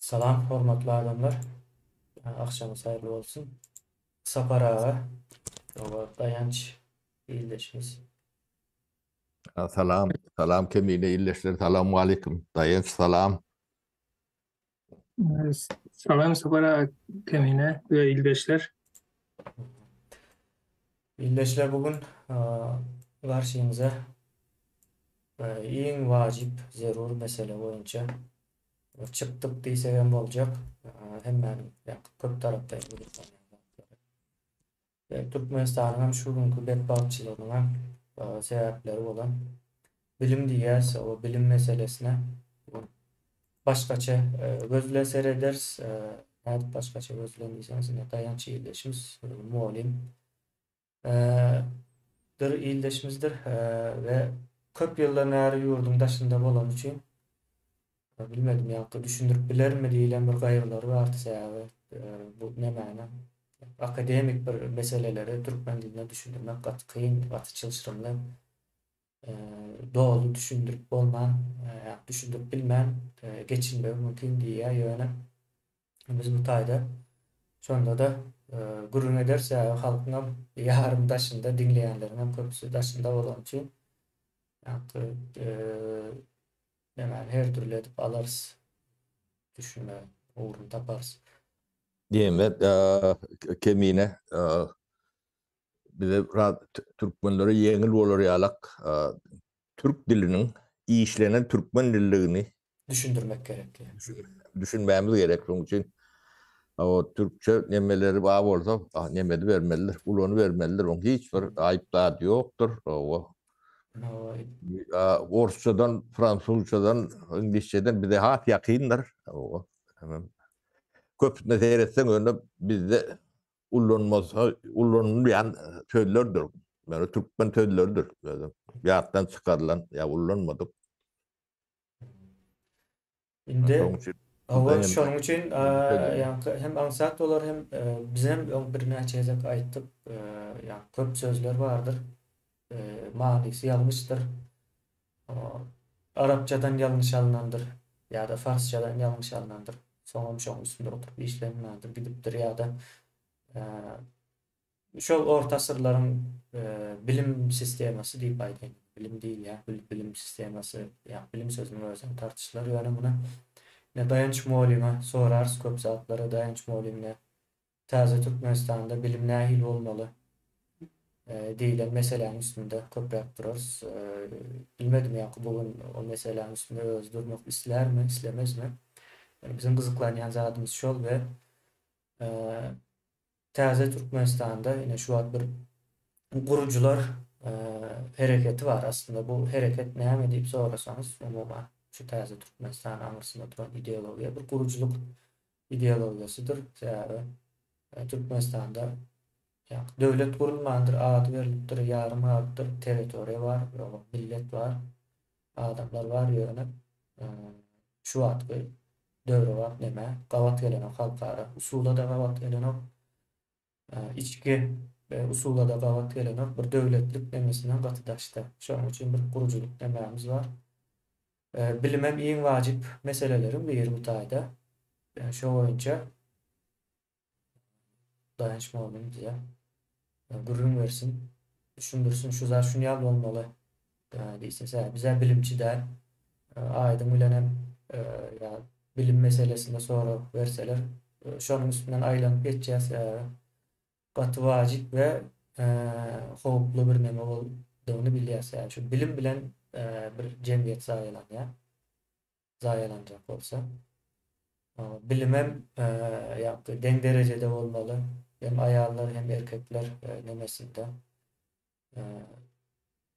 Salam hormatly adamlar. Agşamyňyz haýyrly bolsun. Sapar aga, oba Daýanç ildeşimiz. Salam, salam Kemine ildeşler, salam aleyküm. Daýanç salam. Salam Sapar aga, Kemine we ildeşler. Ildeşler bu gün garşyňyza iň wajyp zerur mesele boýunça Çykdyk diýsegem boljak. Hemmäniň ýa köp taraplaýyn gyzyklanýan zatlary. We Türkmenistanyň hem şu günki betbagtçylygynyň hem sebäpleri bolan bilim diýýäs, o bilim meselesine başgaça göz bilen serederis. Nädip başgaça göz bilen diýseňiz, ine Daýanç ildeşimiz, mugallym. Dyr ildeşimizdir we köp ýyldan bäri ýurduň daşynda bolany üçin bilmedim ýa-da düşündirip bilermi diýlen bir gaýgylary bardy sebäbi bu nemäni akademik bir meseleleri türkmen dilinde düşündirmek gaty kyn, gaty çylşyrymly. Doly düşündirip bolman, ýa düşündirip bilmän geçilmegi mümkin diýýär ýöne Biz bu taýda şonda-da gürrüň ederis, sebäbi halkyňam ýarymy daşynda, diňleýänleriňem köpüsi daşynda bolany üçin ýaňky nämäni her dürli edip alarys, düşünme ugruny taparys. Diýmek, Kemine, bize biraz türkmenlere ýeňil bolar ýalak türk diliniň işlenen türkmen dilligini düşündirmek gerekli. Düşünmämiz gerek. Şonuň üçin o türkçe nemeleri bar bolsa, nemedi bermelidir, ulany bermelidir. Oň hiç bir aýyp zady ýokdur. O Orsçadan, fransuzçadan, iňlisçeden bize has ýakyndyr. Köpüsine seretseň, ýöne bizde ullanmasa ullanylýan sözlerdir. Ýöne türkmen sözleridir. Ýatdan çykarylan ýa ullanmadyk. Indi hawa şonuň üçin ýaňky hem aňsat bolar hem bizem öň birnäçe gezek aýtdyk ýa köp sözler bardyr. Manysy ýalňyşdyr. Arapçadan ýalňyş alnandyr ýa-da farsçadan ýalňyş alnandyr. Soňam şoň üstünde oturyp işlenmändir, gidipdir ýa-da şol orta asyrlaryň bilim sistemasy diýip aýdaýyn. Bilim diýilýär, bilim sistemasy, ýa bilim sözüniň özem tartyşylar, ýöne muny ine Daýanç mugallyma sorarys köp zatlary, Daýanç mugallym ine Täze Türkmenistanda bilim nähili bolmaly diýlen meseläniň üstünde köpräk durarys. Bilmedim ýa bu gün o meseläniň üstünde özi durmak islärmi, islemezmi. Ýöne biziň gyzyklanýan zadymyz şol we Täze Türkmenistanda ine şu wagt bir gurujylar hereketi bar. Aslynda bu hereket näme diýip sorasaňyz, umuman şu Täze Türkmenistanyň aňyrsynda duran ideologiýa bir gurujylyk ideologiýasydyr. Sebäbi Türkmenistanda döwlet gurulmandyr, ady berlipdir, ýarym galypdyr, territoriýa bar, millet bar, adamlar bar, ýöne şu wagtky döwrebap nämä gabat gelenok, halkara usula-da gabat gelenok, içki usula-da gabat gelenok, bir döwletlik nemesinden gaty daşda. Şonuň üçin bir gurujylyk nemämiz bar. Bilimem iň wajyp meseleleriň biri bu taýda. Şo boýunça Daýanç mugallym bize gürrüň bersin, düşündirsin, şu zat şuny ýaly bolmaly diýsin. Sebäbi bizä bilimçi däl. Aýdyň bilenem ýa bilim meselesinde sorag berseler, şonuň üstünden aýlanyp geçýäs. Sebäbi gaty wajyp we howply bir neme boldugyny bilýäs. Ýagny şu bilim bilen bir jemgyýet zaýalanýar. Zaýalanjak bolsa. Bilimem ýagny deň derejede bolmaly. Hem aýallar hem erkekler nemesinde.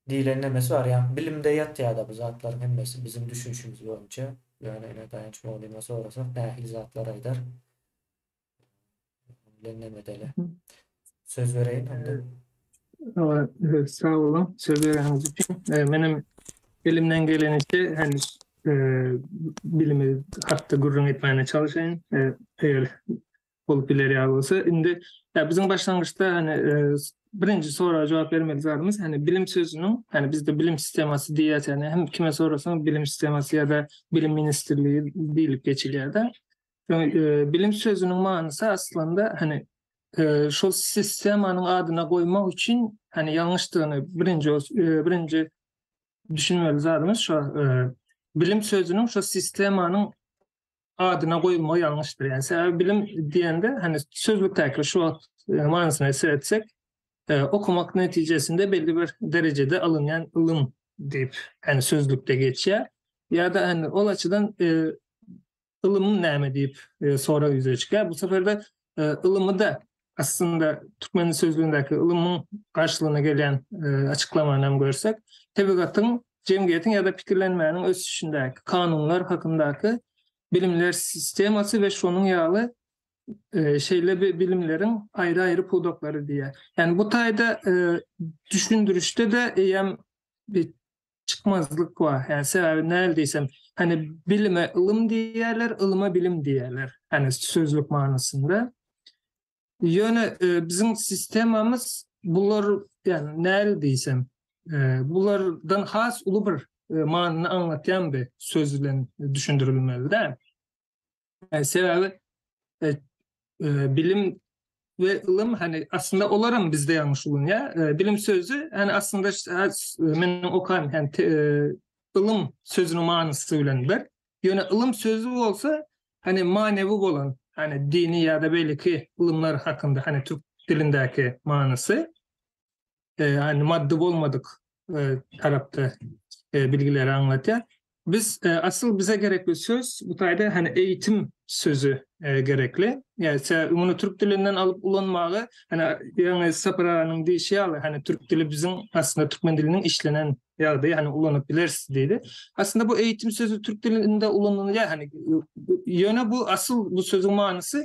Diýlen nemesi bar. Ýagny bilimde ýatýar-da bu zatlaryň hemmesi biziň düşünişimiz boýunça. Ýöne ine Daýanç mugallyma sorasak nähili zatlar aýdar. Bilen neme edeli. Söz bereýin onda. Hawa, sag boluň söz bereniňiz üçin. Menem elimden geleniçe henüz bilimi hakda gürrüň etmäne çalyşaýyn. Eger bolup biler ýaly bolsa. Indi biziň başlangyçda hani birinji soraga jogap bermeli zadymyz hani bilim sözüniň hani bizde bilim sistemasy diýýäs ýani hem kime sorasaň bilim sistemasy ýa-da bilim ministrligi diýlip geçilýär-de. Bilim sözüniň manysy aslynda hani şol sistemanyň adyna goýmak üçin hani ýalňyşdygyny birinji birinji düşünmeli zadymyz şo bilim sözüniň şo sistemanyň adyna goýulmagy ýalňyşdyr. Yani sebäbi bilim diýende hani sözlükdäki şu wagt manysyna seretsek okumak netijesinde belli bir derejede alynýan ylym diýip hani sözlükde geçýär. Ýa-da hani ol açydan ylym näme diýip sorag ýüze çykýar. Bu sefer de ylymy-da aslynda türkmen sözlügindäki ylymyň garşylygyna gelýän açyklamany hem görsek, tebigatyň, jemgyýetiň ýa-da pikirlenmäniň ösüşindäki kanunlar hakyndaky bilimler sistemasy we şonuň ýaly şeýle bir bilimleriň aýry-aýry pudaklary diýýär. Ýani bu taýda düşündirişde-de eýýäm bir çykmazlyk bar. Ýani sebäbi näl diýsem, hani bilime ylym diýýärler, ylyma bilim diýýärler. Hani sözlük manysynda. Ýöne e, biziň sistemamyz bular ýani näl diýsem, e, bulardan has uly bir e, manyny aňlatýan bir söz bilen düşündirilmeli däl. Yani sebäbi e, e, bilim we ylym hani aslynda olaram bizde ýalňyş ulanýar. E, bilim sözü hani aslynda men okan yani te, e, ylym sözüniň manysy bilen bir. Ýöne ylym sözü bolsa hani manewi bolan hani dini ýa-da beýleki ylymlar hakynda hani türk dilindäki manysy e, hani maddy bolmadyk e, tarapda e, bilgileri aňlatýar. Biz e, asıl bize gerekli söz bu taýda hani eğitim sözü e, gerekli. Yani sen bunu Türk dilinden alıp ulanmagy hani ýaňy Sapar aganyň diýşi ýaly hani Türk dili biziň aslynda türkmen diliniň işlenen ýagdaýy hani ulanyp bileris diýdi. Aslynda bu eğitim sözü Türk dilinde ulanylýar hani ýöne bu asıl bu sözüň manysy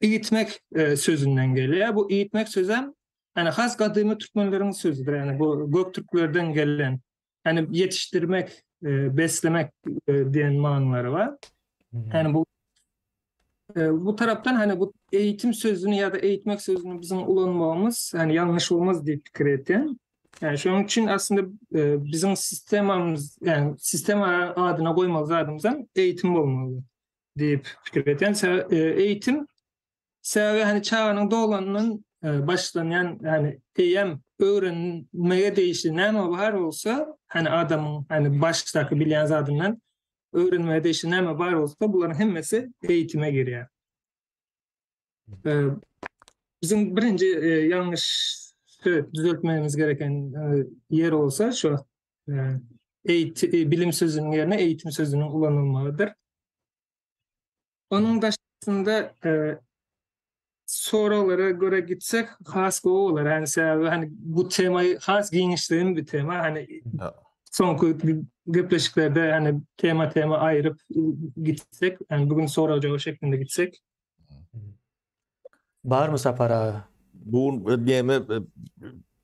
Iýitmek e, sözünden gelýär. Bu iýitmek sözem yani has gadymy türkmenleriň sözüdir. Yani bu Göktürklerden gelen yani ýetişdirmek, e, beslemek e, diýen manylary bar. Yani bu e, bu tarapdan hani bu eğitim sözünü ya da eğitmek sözünü bizim ulanmamız hani yanlış olmaz diýip pikir etýän. Yani şonuň üçin aslynda e, bizim sistemamyz yani sistema adyna goýmaly zadymyzam eğitim bolmaly. Diýip pikir edýän. Eğitim sebäbi hani çaganyň doglanyndan başlanýan yani eýýäm öwrenmege degişli näme bar bolsa, hani adamyň hani başdaky bilýän zadyndan öwrenmege degişli näme bar bolsa, bularyň hemmesi eğitime girýär. Biziň birinji ýalňyş düzeltmemiz gereken ýer bolsa şu bilim sözüniň ýerine eğitim sözüniň ulanylmagydyr. Onuň daşynda soraglara göre gitsek has gowy bolar. Yani sebäbi hani bu temayı has giňişleýin bir tema. Hani soňky gepleşiklerde hani tema tema aýyryp gitsek, yani bugün sorag jogap şeklinde gitsek. Barmy Sapar aga? Bu neme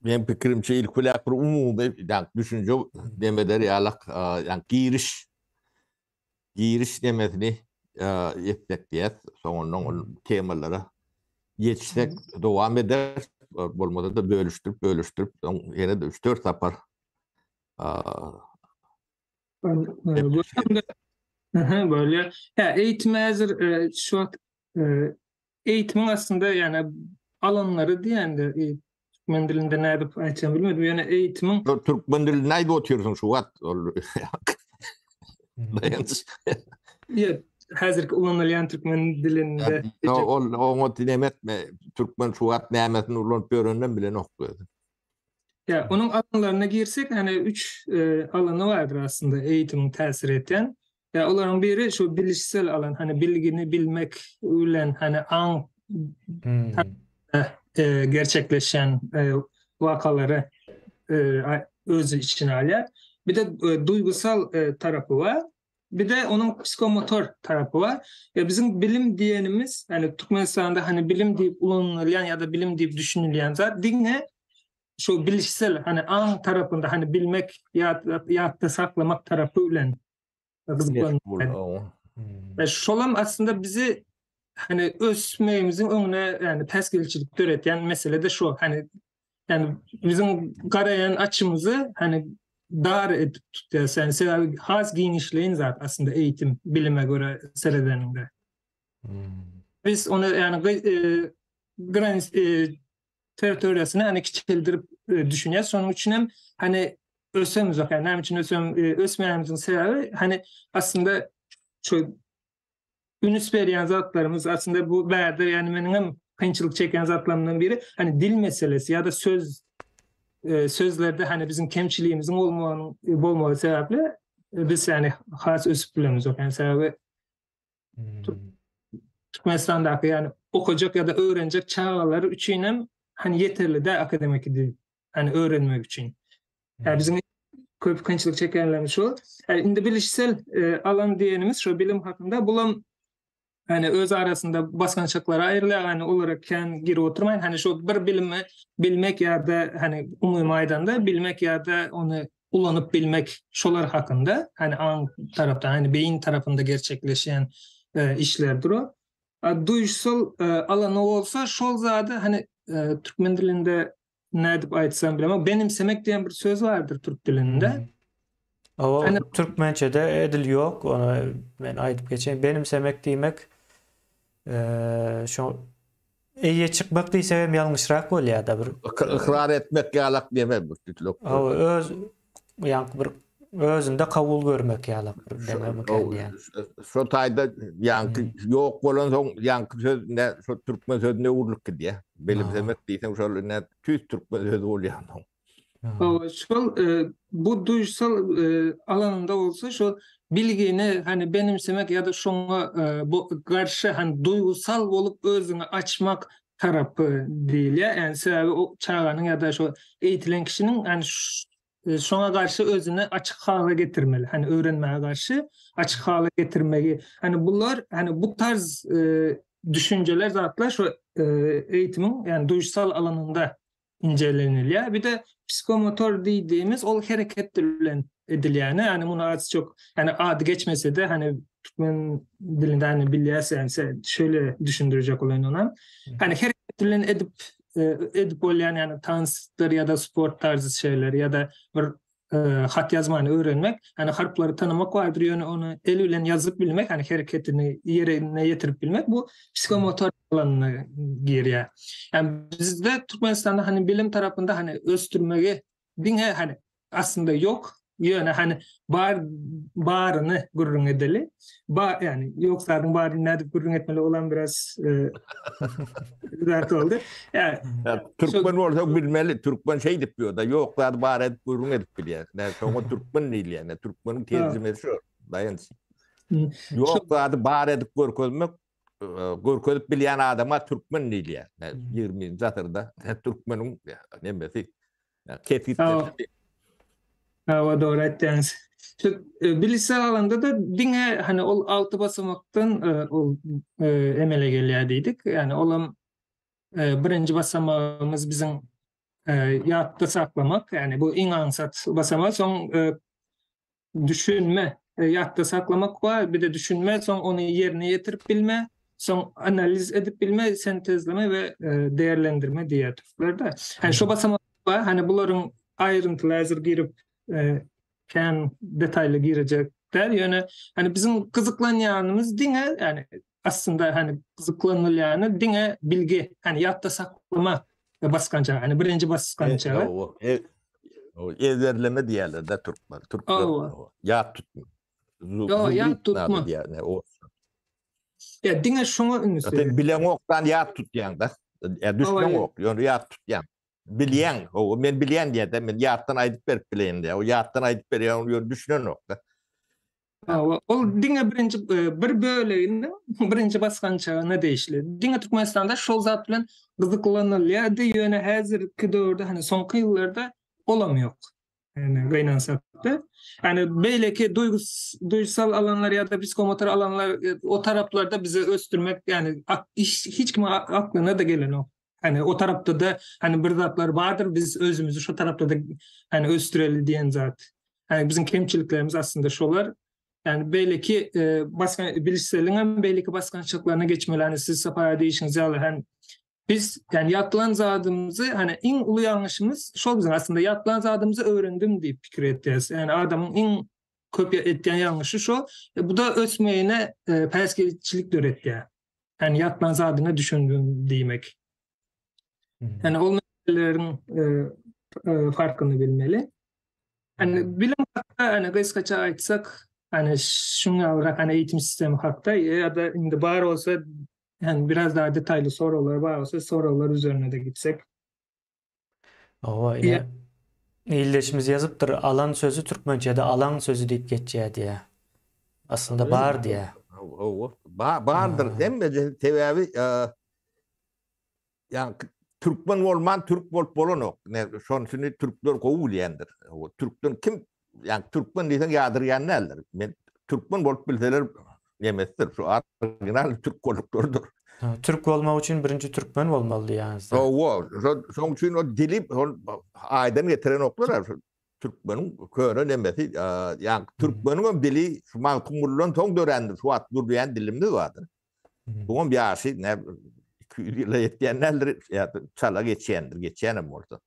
men pikirimçe ilk bilen bir umumy ýa düşünje demeler ýalak ýa giriş giriş demesini etsek diýäs. Soňundan ol temalara geçsek dowam eder. Bolmasa da bölüşdirip bölüşdirip soň ýene-de 3-4 sapar Böyle. Ya eğitim hazır şu wagt eğitimin aslında yani alanlary diýende e, türkmen dilinde nädip aýtjam bilmedim. Ýöne eğitimiň Türkmen dilinde aýdyp otyrsyň şu wagt. Ol Daýanç. Ýa häzirki ulanylýan türkmen dilinde Ol oňa dinem etme. Türkmen şu wagt nämesini ulanyp ýöreninem bilenok özü. Ya onun alanlarına girsek hani üç e, alanı vardır aslında eğitimin tesir eden. Ya olaryň biri şu bilişsel alan hani bilgini bilmek bilen hani aň hmm. e, gerçekleşen e, wakalary e, öz içine alýar. Bir de e, duygusal e, tarapy bar. Bir de onun psikomotor tarapy bar. Ya bizim bilim diýenimiz hani Türkmenistanda hani bilim diýip ulanylýan ya da bilim diýip düşünilýän zat diňe şu bilişsel hani aň tarapynda hani bilmek ýa ýatda saklamak tarapy bilen gyzyklanýar. Hmm. Şolam aslında bizi hani ösmegimiziň öňüne yani päsgelçilik döretýän mesele de şu. Hani yani bizim garaýan açymyzy hani dar edip tutýar. Yani sebäbi has giňişleýin zat aslında eğitim bilime göre seredeniňde. Biz ony yani e, granic e, territoriýasyny hani kiçeldirip e, düşünýäs. Şonuň üçin hem hani ösemizok. Yani näme üçin ösem e, ösmeýänimiziň sebäbi hani aslynda şu ünüs berýän zatlarymyz aslynda bu bärde yani meniň hem kynçylyk çeken zatlarymdan biri hani dil meselesi ya da söz e, sözlerde hani bizim kemçiliğimizin olmagynyň e, bolmagy sebäpli e, biz yani has ösüp bilemizok. Yani sebäbi Hmm. Türkmenistandaky yani okajak ya da öğrenecek çagalar üçin hem hani yeterli de akademik dil hani öğrenmek üçin. Yani bizim köp kynçylyk çekenlerimiz şu. Yani indi bilişsel e, alan diýenimiz şu bilim hakynda bulam hani öz arasynda basgançaklara aýrylýar hani olara kän girip oturmaýyn. Hani şu bir bilimi bilmek ya da hani umumy aýdanda bilmek ya da ony ulanyp bilmek şolar hakynda hani aň tarapdan hani beýin tarapynda gerçekleşýän e, işlerdir o. A, duýuşsal e, alany bolsa şol zady hani e, türkmen dilinde nädip aýtsam bilemok benimsemek diýen bir söz bardyr türk dilinde. Hmm. O Hani türkmençede edil ýok. Ony men aýdyp geçeýin. Benimsemek diýmek eee şo eýe çykmak diýsek hem ýalňyşrak bolýar-da bir. Ykrar etmek ýalak diýme bir tütlük. Hawa, öz ýaňky bir özünde kabul görmek ýalak bir dememikä diýýän. Şo taýda ýaňky ýok bolansoň ýaňky söz ne şo türkmen sözüne öwrülip gidýär. Benimsemek diýseň şol ne tüýs türkmen sözi bolýar soň. Hawa, şol e, bu duýsal e, alanynda bolsa şol bilgini hani benimsemek ya da şoňa e, bu garşy hani duýgusal bolup özüňi açmak tarapy diýilýär. Yani sebäbi o çaganyň ya da şo eýtilen kişiniň hani e, şoňa garşy özüni açyk hala getirmeli. Hani öwrenmäge garşy açyk hala getirmegi. Hani bular hani bu tarz e, düşünjeler zatlar şo e, eğitimin yani duýsal alanynda incelenilýär. Bir de psikomotor diýdiğimiz ol hereket bilen edilýäni. Yani bunu az çok yani ady geçmese de hani türkmen dilinde hani bilýäs yani sen şöyle düşündürecek olan ona. Hani hereket bilen edip e, edip bolýan yani tansdyr ya da sport tarzı şeyler ya da bir e, hat yazmayı öğrenmek. Hani harfleri tanımak vardır yani onu el bilen yazıp bilmek hani hareketini yerine getirip bilmek bu psikomotor alanına girýär. Yani bizde Türkmenistanda hani bilim tarapynda hani ösdürmegi diňe hani aslında yok. Ýöne hani bar baryny gürrüň edeli. Ba yani yok zaten baryny nädip gürrüň etmeli olan biraz e, zat oldy. Yani Ya, türkmen bolsa bilmeli, türkmen şey diýip diyor da yok zat bar edip gürrüň edip bilýär. Ne şoňa türkmen diýilýär. Ne türkmeniň terjimesi şu. Daýanç. Yok zady bar edip görkezmek, e, görkezip bilýän adama türkmen diýilýär. Ne 20-nji asyrda türkmeniň nemesi kesgitlemesi. Hawa dogry aýtýaňyz. Şu e, bilişsel alanda da diňe hani ol altı basamakdan e, ol e, emele gelýär diýdik. Yani olam e, birinji basamagymyz biziň e, ýatda saklamak. Yani bu iň aňsat basamak. Soň e, düşünme, e, ýatda saklamak bar, bir de düşünme, soň ony ýerine ýetirip bilme, soň analiz edip bilme, sentezleme we e, değerlendirme diýär türklerde. Yani şu basamak bar, hani bularyň aýryntyly häzir girip e, kän detayly girecekler. Ýöne hani bizim gyzyklanýanymyz diňe yani aslında hani gyzyklanylýany diňe bilgi, hani ýatda saklama basgançagy, hani birinji basgançagy. O, e, o ezberleme diýerler de türkmen. Türkler Hawa. ýat tutma. Yo, ýat tutma. Diýär, o. Ya diňe şoňa üns Sen bilen okdan ýat tutýaň da. Ya düşmen ok, ýöne ýat tutýaň. Bilýän, o men bilýän diýär de, men ýatdan aýdyp berip bileýin diýär. O ýatdan aýdyp berýär, ony ýöne düşünen ok da. Hawa, ol diňe birinji e, bir bölegini birinji basgançagyna degişli. Diňe Türkmenistanda şol zat bilen gyzyklanylýardy, ýöne häzirki döwürde hani soňky ýyllarda olam ýok. Yani gynansak da. Yani beýleki duygus, duysal alanlar ya da psikomotor alanlar e, o taraplarda bizi ösdürmek yani ak, iş, hiç kime aklyna da gelen o. Hani o tarapta da hani bir zatlar bardyr biz özümüzü şu tarapta da hani ösdüreli diýen zat. Yani bizim kemçiliklerimiz aslında şolar. Yani beýleki e, basgan bilişseliň hem beýleki basgançaklaryna geçmeli. Hani siz sapara diýişiňiz ýaly hani biz yani ýatlan zadymyzy hani iň uly ýalňyşymyz şol bizim aslında ýatlan zadymyzy öwrendim diýip pikir etýäs. Yani adamyň iň köp etýän ýalňyşy şo. E, bu da ösmegine e, päsgelçilik döretýär. Yani ýatlan zadyna düşündim diýmek. Yani ol meseleleriň e, e, farkyny bilmeli. Yani bilim hakda hani gysgaça aýtsak, hani şuňa ýalyrak hani eğitim sistemi hakda ýa-da indi bar bolsa yani biraz daha detayly soraglar bar bolsa soraglar üzerine de gitsek. Hawa, ine ildeşimiz ýazypdyr, alan sözi türkmençede alaň sözi diýip geçýär diýýär. Aslynda bar diýýär. Hawa, bardyr. Hemme sebäbi ýa türkmen bolman türk bolup bolanok. Şonuň türkler gowy bilýändir. Türkden kim ýa türkmen diýseň ýadyrýan däldir. Men türkmen bolup bilseler nemesdir. Şu original türk bolupdyrdyr. Türk bolmak üçin birinji türkmen bolmaly diýýäňiz. Hawa, şoň üçin o dili şol aýdan getirenoklar. Türkmeniň köne nemesi, ýa türkmeniň hem dili şu Magtymgulydan soň dörändir. Şu wagt gürleýän dilimiz bardyr. Buňam ýaşy ne 200 ýyla ýetýän däldir, ýa çala geçýändir, geçýänem bolsa.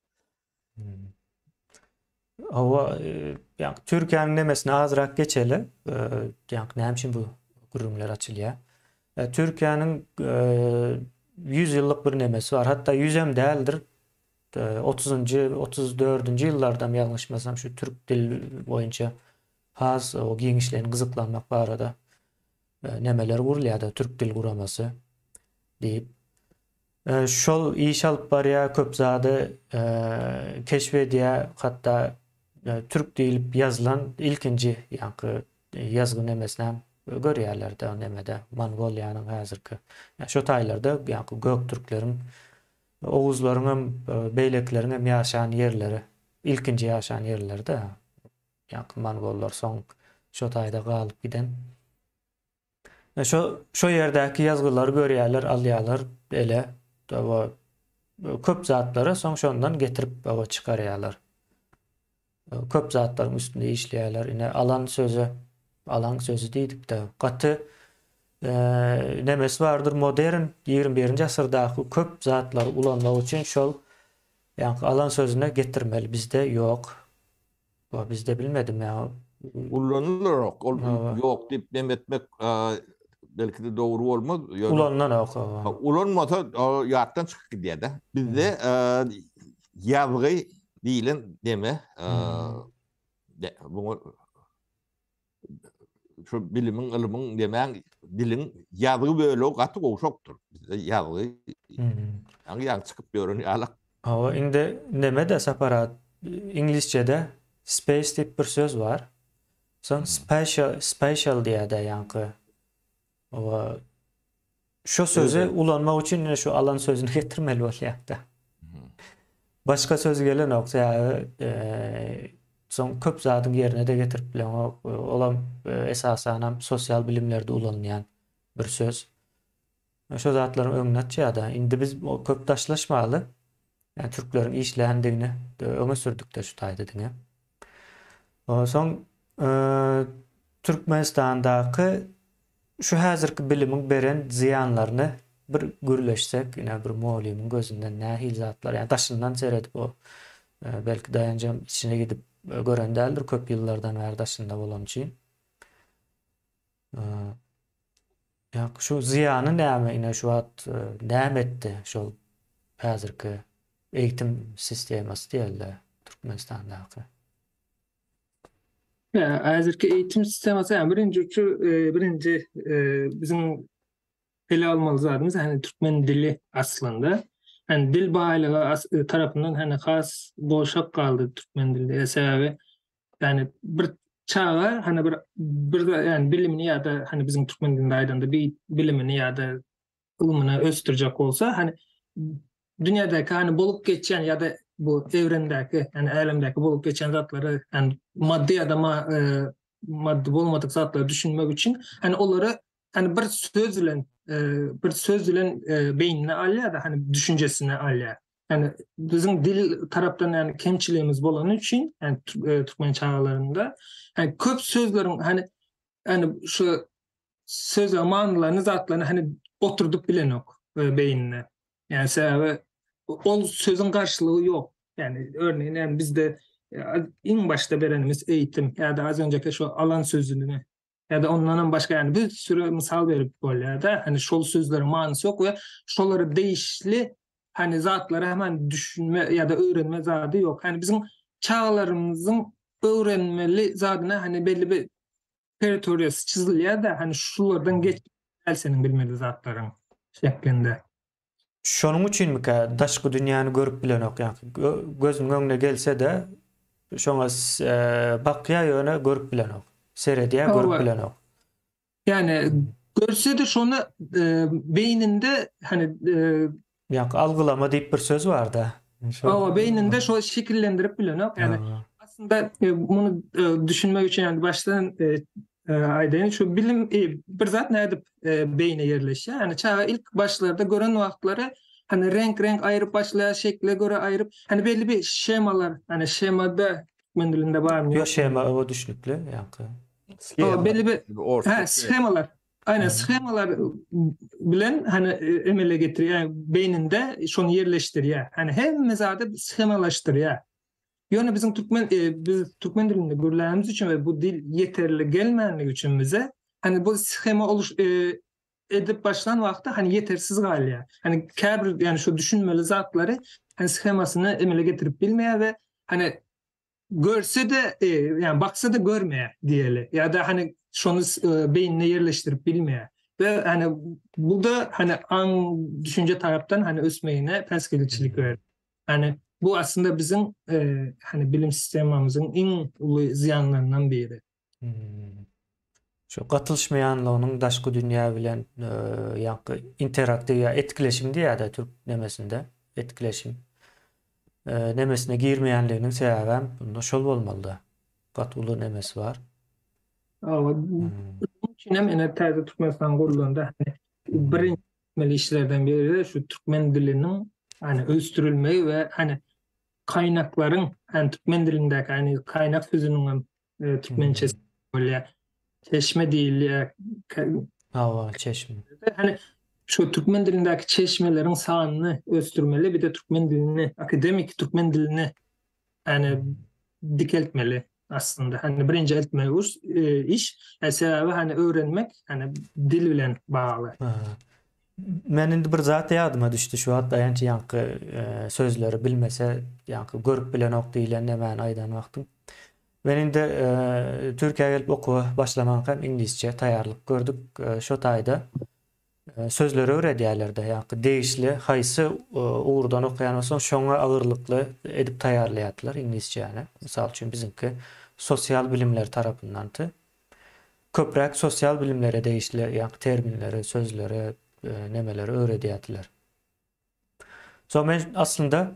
Hawa, ýa Türkiýäniň nemesine azrak geçeli. Ýa näme üçin bu gürrüňler açylýar? Türkiýäniň 100 ýyllyk bir nemesi bar. Hatda 100 hem däldir. 30-njy, 34-nji ýyllardam ýalňyşmasam şu türk dil boýunça has o giňişleýin gyzyklanmak barada nemeler gurulýar-da, Türk dil guramasy diýip. Şol iş alyp barýar, köp zady keşp edýär, hatda türk diýlip ýazylan ilkinji ýaňky ýazgy nemesini hem görýärler-de, nemede, Mongoliýanyň häzirki, şo taýlarda ýaňky göktürkleriň, oguzlaryň hem, beýlekileriň hem ýaşan ýerleri, ilkinji ýaşan ýerleri-de, ýaňky mongollar soň şo taýda galyp giden. Şo şo ýerdäki ýazgylary görýärler, alýarlar ele. Hawa, köp zatlary soň şondan getirip hawa çykarýarlar. Köp zatlaryň üstünde işleýärler. Ine alan sözi, alan sözi diýdik-de, gaty nemesi bardyr modern 21-nji asyrdaky köp zatlary ulanmak üçin şol ýaňky alan sözüne getirmeli. Bizde ýok. Wa bizde bilmedim ýa. Ulanylanok. Ol ýok diýip nem etmek belki-de dogry bolmaz. Ulanylanok. Ulanmasa ýatdan çykyp gidýär-de. Bizde ýazgy diýlen neme buňa şu bilimiň, ylmyň, nemäň, diliň ýazgy bölegi gaty gowşakdyr. Bizde ýazgy ýaňy-ýaňy çykyp ýören ýalak. Hawa, indi neme-de Sapar iňlisçede space diýip bir söz bar. Soň spatial, spatial diýýär-de ýaňky. Hawa, Şu sözi ulanmak üçin ine şu alan sözüni getirmeli bolýar-da. Başga söz gelenok, sebäbi soň köp zadyň ýerine-de getirip bileňok. Olam esasanam sosial bilimlerde ulanylýan bir söz. Şo zatlaryň öňüni açýar-da. Indi biz köp daşlaşmaly. Ýani türkleriň işländigini öňe sürdük-de şu taýda diňe. Soň Türkmenistandaky Şu häzirki bilimiň beren zyýanlaryny bir gürleşsek, ine bir mugallymyň gözünden nähili zatlar, ýa daşyndan seredip o belki daýanjam içine gidip gören däldir köp ýyllardan bäri daşynda bolany üçin. Ýa şu zyýany näme ine şu wagt näme etdi şol häzirki eğitim sistemasy diýeli Türkmenistandaky. Häzirki eğitim sistemasy yani birinji uçur e, birinji e, bizim ele almaly zadymyz hani türkmen dili aslında. Hani dil baýlygy e, tarapyndan hani has gowşak galdy türkmen dili. E, sebäbi yani bir çaga hani bir bir yani bilimini ýa-da hani bizim türkmen dilinde aýdanda bir bilimini ýa-da ylmyny ösdürjek bolsa hani dünýädäki hani bolup geçýän ýa-da bu evrendäki yani älemdäki bolup geçýän zatlary yani maddy ýa-da ma, e, maddy bolmadyk zatlary düşünmek üçin hani olary hani bir söz bilen e, bir söz bilen e, beýnine alýar da hani düşünjesine alýar. Yani bizim dil tarapdan yani kemçiligimiz bolany üçin yani e, türkmen çagalarynda yani köp sözleriň hani yani şu söze manylaryny zatlaryny hani oturdyp bilenok e, beýnine. Yani sebäbi ol sözüň garşylygy ýok. Yani örneğin yani bizde e, iň başda berenimiz eğitim ya da az önceki şu alan sözünü. Ýa-da ondanam başga ýani bir sürü mysal berip bolýar-da. Hani şol sözleriň manysy ýok we şolara degişli hani zatlara hem hani düşünme ýa-da öwrenme zady ýok. Hani biziň çagalarymyzyň öwrenmeli zadyna hani belli bir territoriýasy çyzylýar-da, hani şulardan geç däl seniň bilmeli zatlaryň şeklinde. Şonuň üçinmikä daşky dünýäni görüp bilenok ýaňky gözüniň öňüne gelse-de şoňa bakýar ýöne görüp bilenok. Seredýär görüp bilenok. Ýani görse-de şony beýninde hani Ýaňky algylama diýip bir söz barda. Hawa beýninde şo şekillendirip bilenok. Ýani aslynda muny düşünmek üçin ýani başdan aýdaýyn şu bilim bir zat nädip beýne ýerleşýär. Ýani çaga ilk başlarda gören wagtlary hani reňk-reňk aýryp başlaýar, şekle görä aýryp, hani belli bir shemalar, hani shemada türkmen dilinde barmy? Ýok shema o düşnükli ýaňky. Hawa belli bir hä shemalar. Aýna shemalar bilen hani emele getirýär, beýninde şony ýerleşdirýär. Hani hemme zady shemalaşdyrýar. Ýöne biziň türkmen e, biz türkmen dilinde gürlänimiz üçin we bu dil ýeterli gelmänligi üçin bize hani bu shema oluş e, edip başlan wagtda hani ýetersiz galýar. Hani käbir ýani şu düşünmeli zatlary hani shemasyny emele getirip bilmeýär we hani görse-de e, ýani baksa-da görmeýär diýeli. Ýa-da hani şony e, beýnine ýerleşdirip bilmeýär. We hani bu da hani aň düşünje tarapdan hani ösmegine päsgelçilik berýär. Hani bu aslynda biziň e, hani bilim sistemamyzyň iň uly zyýanlaryndan biri. Hmm. Şu gatylyşmaýanlygynyň daşky dünýä bilen e, ýaňky interaktiw ýa etkileşim diýýär-de türk nemesinde etkileşim. E, nemesine girmeýänliginiň sebäbem bunda şol bolmaly-da. Gaty uly nemesi bar. Hawa, hmm. Üçin hem ene täze Türkmenistan gurlanda hani birinji etmeli işlerden biri şu türkmen diliniň hani ösdürilmegi we hani kaýnaklaryň hani türkmen dilindäki hani kaýnak sözüniň hem e, türkmençesi bolýar. Çeşme diýilýär. Hawa, çeşme. Hani şu türkmen dilindäki çeşmeleriň sanyny ösdürmeli, bir de türkmen dilini, akademik türkmen dilini yani dikeltmeli aslında. Hani birinji etmeli e, iş. Yani sebäbi hani öwrenmek hani dil bilen bagly. Men indi bir zat ýadyma düşdi şu wagt daýanç ýaňky e, sözleri bilmese ýaňky görüp bilenok diýlen nämäni aýdan wagtyň. Men indi e, Türkiýä gelip okuwa başlamankam iňlisçe taýýarlyk gördük. E, şo taýda sözleri öwredýärler-de, ýaňky degişli haýsy ugurdan okaýan bolsaň, şoňa agyrlykly edip taýýarlaýardylar iňlisçäni. Mysal üçin, biziňki sosial bilimler tarapyndandy. Köpräk sosial bilimlere degişli ýaňky terminleri, sözleri, nemeleri öwredýärdiler. Soň men aslynda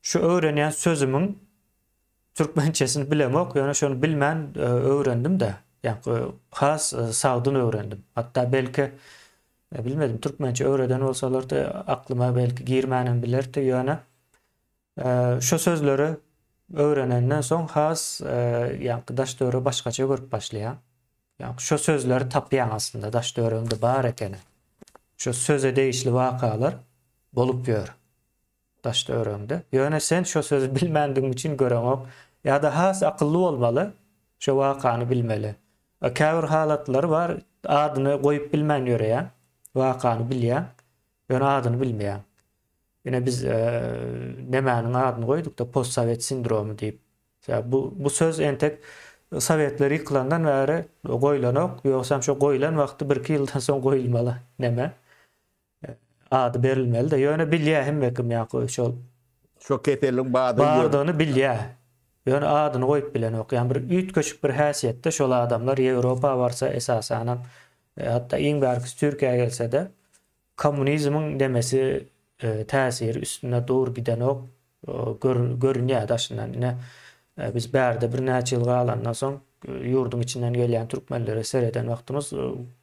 şu öwrenýän sözümiň türkmençesini bilemok, ýöne şony bilmän öwrendim-de. Ýa has sagdyn öwrendim. Hatda belki bilmedim türkmençe öwreden bolsalardy aklyma belki girmänem bilerdi, ýöne şu sözleri öwrenenden soň has ýaňky daş-töweregi başgaça görüp başlaýaň. Ýa şu sözleri tapýaň aslynda daş töweregiňde bar ekeni. Şu söze degişli wakalar bolup ýör daş töweregiňde. Ýöne sen şo sözi bilmändigiň üçin göreňok. Ýa-da has akylly bolmaly, şo wakany bilmeli. Käbir halatlary bar, adyny goýup bilmän ýöreýäň, wakany bilýäň, ýöne adyny bilmeýäň. Ine biz nemäniň adyny goýduk-da, postsowet sindromy diýip. Bu bu söz entek sowetler ýykylandan bäri goýlanok, ýogsam şo goýlan wagty birki ýyldan soň goýulmaly neme ady berilmeli-de. Ýöne bilýär hemme kim ýa şol Şo keseliň bardygyny bardygyny bilýär. Ýöne adyny goýup bilenok. Ýani bir üýtgeşik bir häsiýetde şol adamlar Ýewropa barsa esasanam hatda iň bärkisi Türkiýä gelse-de Kommunizmiň demesi täsiri üstünde dur gidenok görünýär daşyndan. Ine biz bärde birnäçe ýyl galandan soň ýurduň içinden gelýän türkmenlere sereden wagtymyz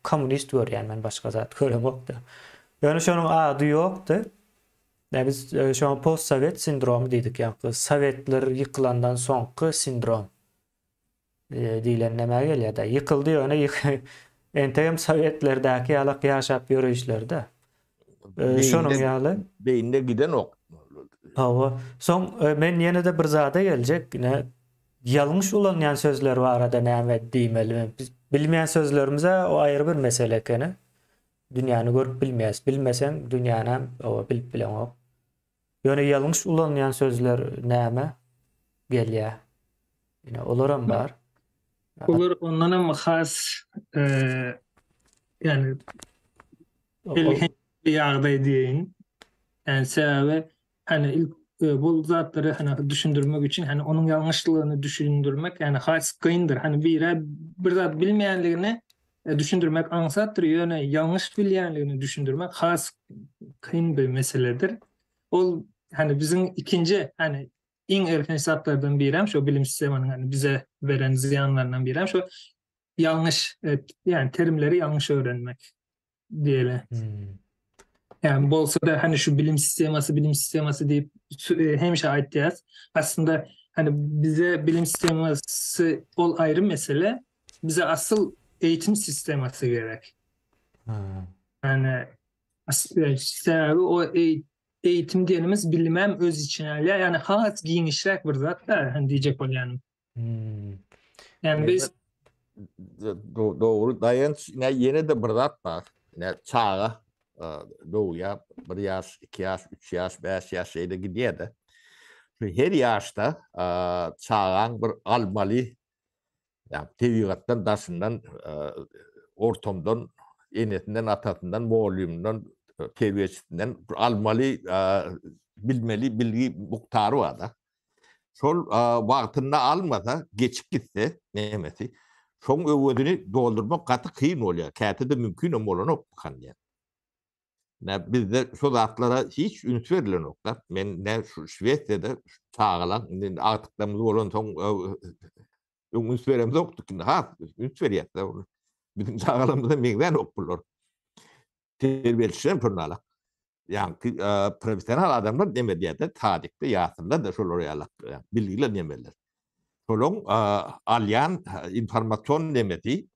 kommunist görýän men başga zat göremokda. Ýöne şonuň ady ýokdy. Ýa biz şoňa postsowet sindromy diýdik, ýa sowetler ýykylandan soňky sindrom. Diýlen nämä gelýär-dä? Ýykyldy ýöne entegem sowetlerdäki ýalak ýaşap ýöreýişleri-dä. Şonuň ýaly. Beýnine gidenok. Hawa. Soň men ýene-de bir zada geljek. Ine, ýalňyş ulanýan sözler barada näme diýmeli? Bilmeýän sözlerimiz-ä o aýry bir mesele ekeni. Dünýäni görüp bilmeýäs. Bilmeseň dünýänäm oba bilip bileňok. Ýöne ýalňyş ulanylýan sözler näme gelýä? Ine olaram bar. Olar ondanam has ýani elhenç bir ýagdaý diýeýin. Ýani sebäbi hani ilk bu zatlary hani düşündirmek üçin hani onuň ýalňyşlygyny düşündirmek ýani has kyndyr. Hani bire bir zat bilmeýänligini düşündirmek aňsatdyr, ýöne ýalňyş bilýänligini düşündirmek has kyn bir meseledir. Ol hani biziň ikinji hani iň elhenç zatlardan birem şo bilim sistemanyň hani bize beren zyýanlaryndan birem şo ýalňyş ýani terimleri ýalňyş öwrenmek diýeli. Hmm. Yani bolsa da hani şu bilim sisteması bilim sisteması deyip e, hemişe aýtýas. Aslında hani bize bilim sisteması ol ayrı mesele. Bize asıl eğitim sisteması gerek. Hmm. Yani sebäbi o eğitim diýenimiz bilimem öz içine alýar. Yani has giňişräk bir zat da hani diýjek bolýanym. Hmm. Yani biz dogry daýanç ine ýene-de bir zat bar. Ine çaga dogýar, bir ýaş, iki ýaş, üç ýaş, bäş ýaş şeýle gidýär-de. Şu her ýaşda çagaň bir almaly ýa tebigatdan daşyndan ortamdan enesinden, atasyndan, mugallymyndan, terbiýeçisinden almaly bilmeli bilgi mukdary bar-da. Şol wagtynda almasa, geçip gitse nemesi, şoň öwezini doldurmak gaty kyn bolýar. Käte-de mümkinem bolanok diýýän. Nä bizde şo zatlara hiç üns berilenok-da. Men nä şu Şwesiýada çagalaň indi agtyklarymyz bolansoň öň üns beremzokdyk, indi has üns berýäs-de. Biziň çagalarymyza meňzänok bular. Terbiýeçiler şonda Ýaňky professional adamlar neme diýýärler, sadikde, ýasynda-da şolar ýaly bilgiler nemeler. Şolaň alýan informasion nemesi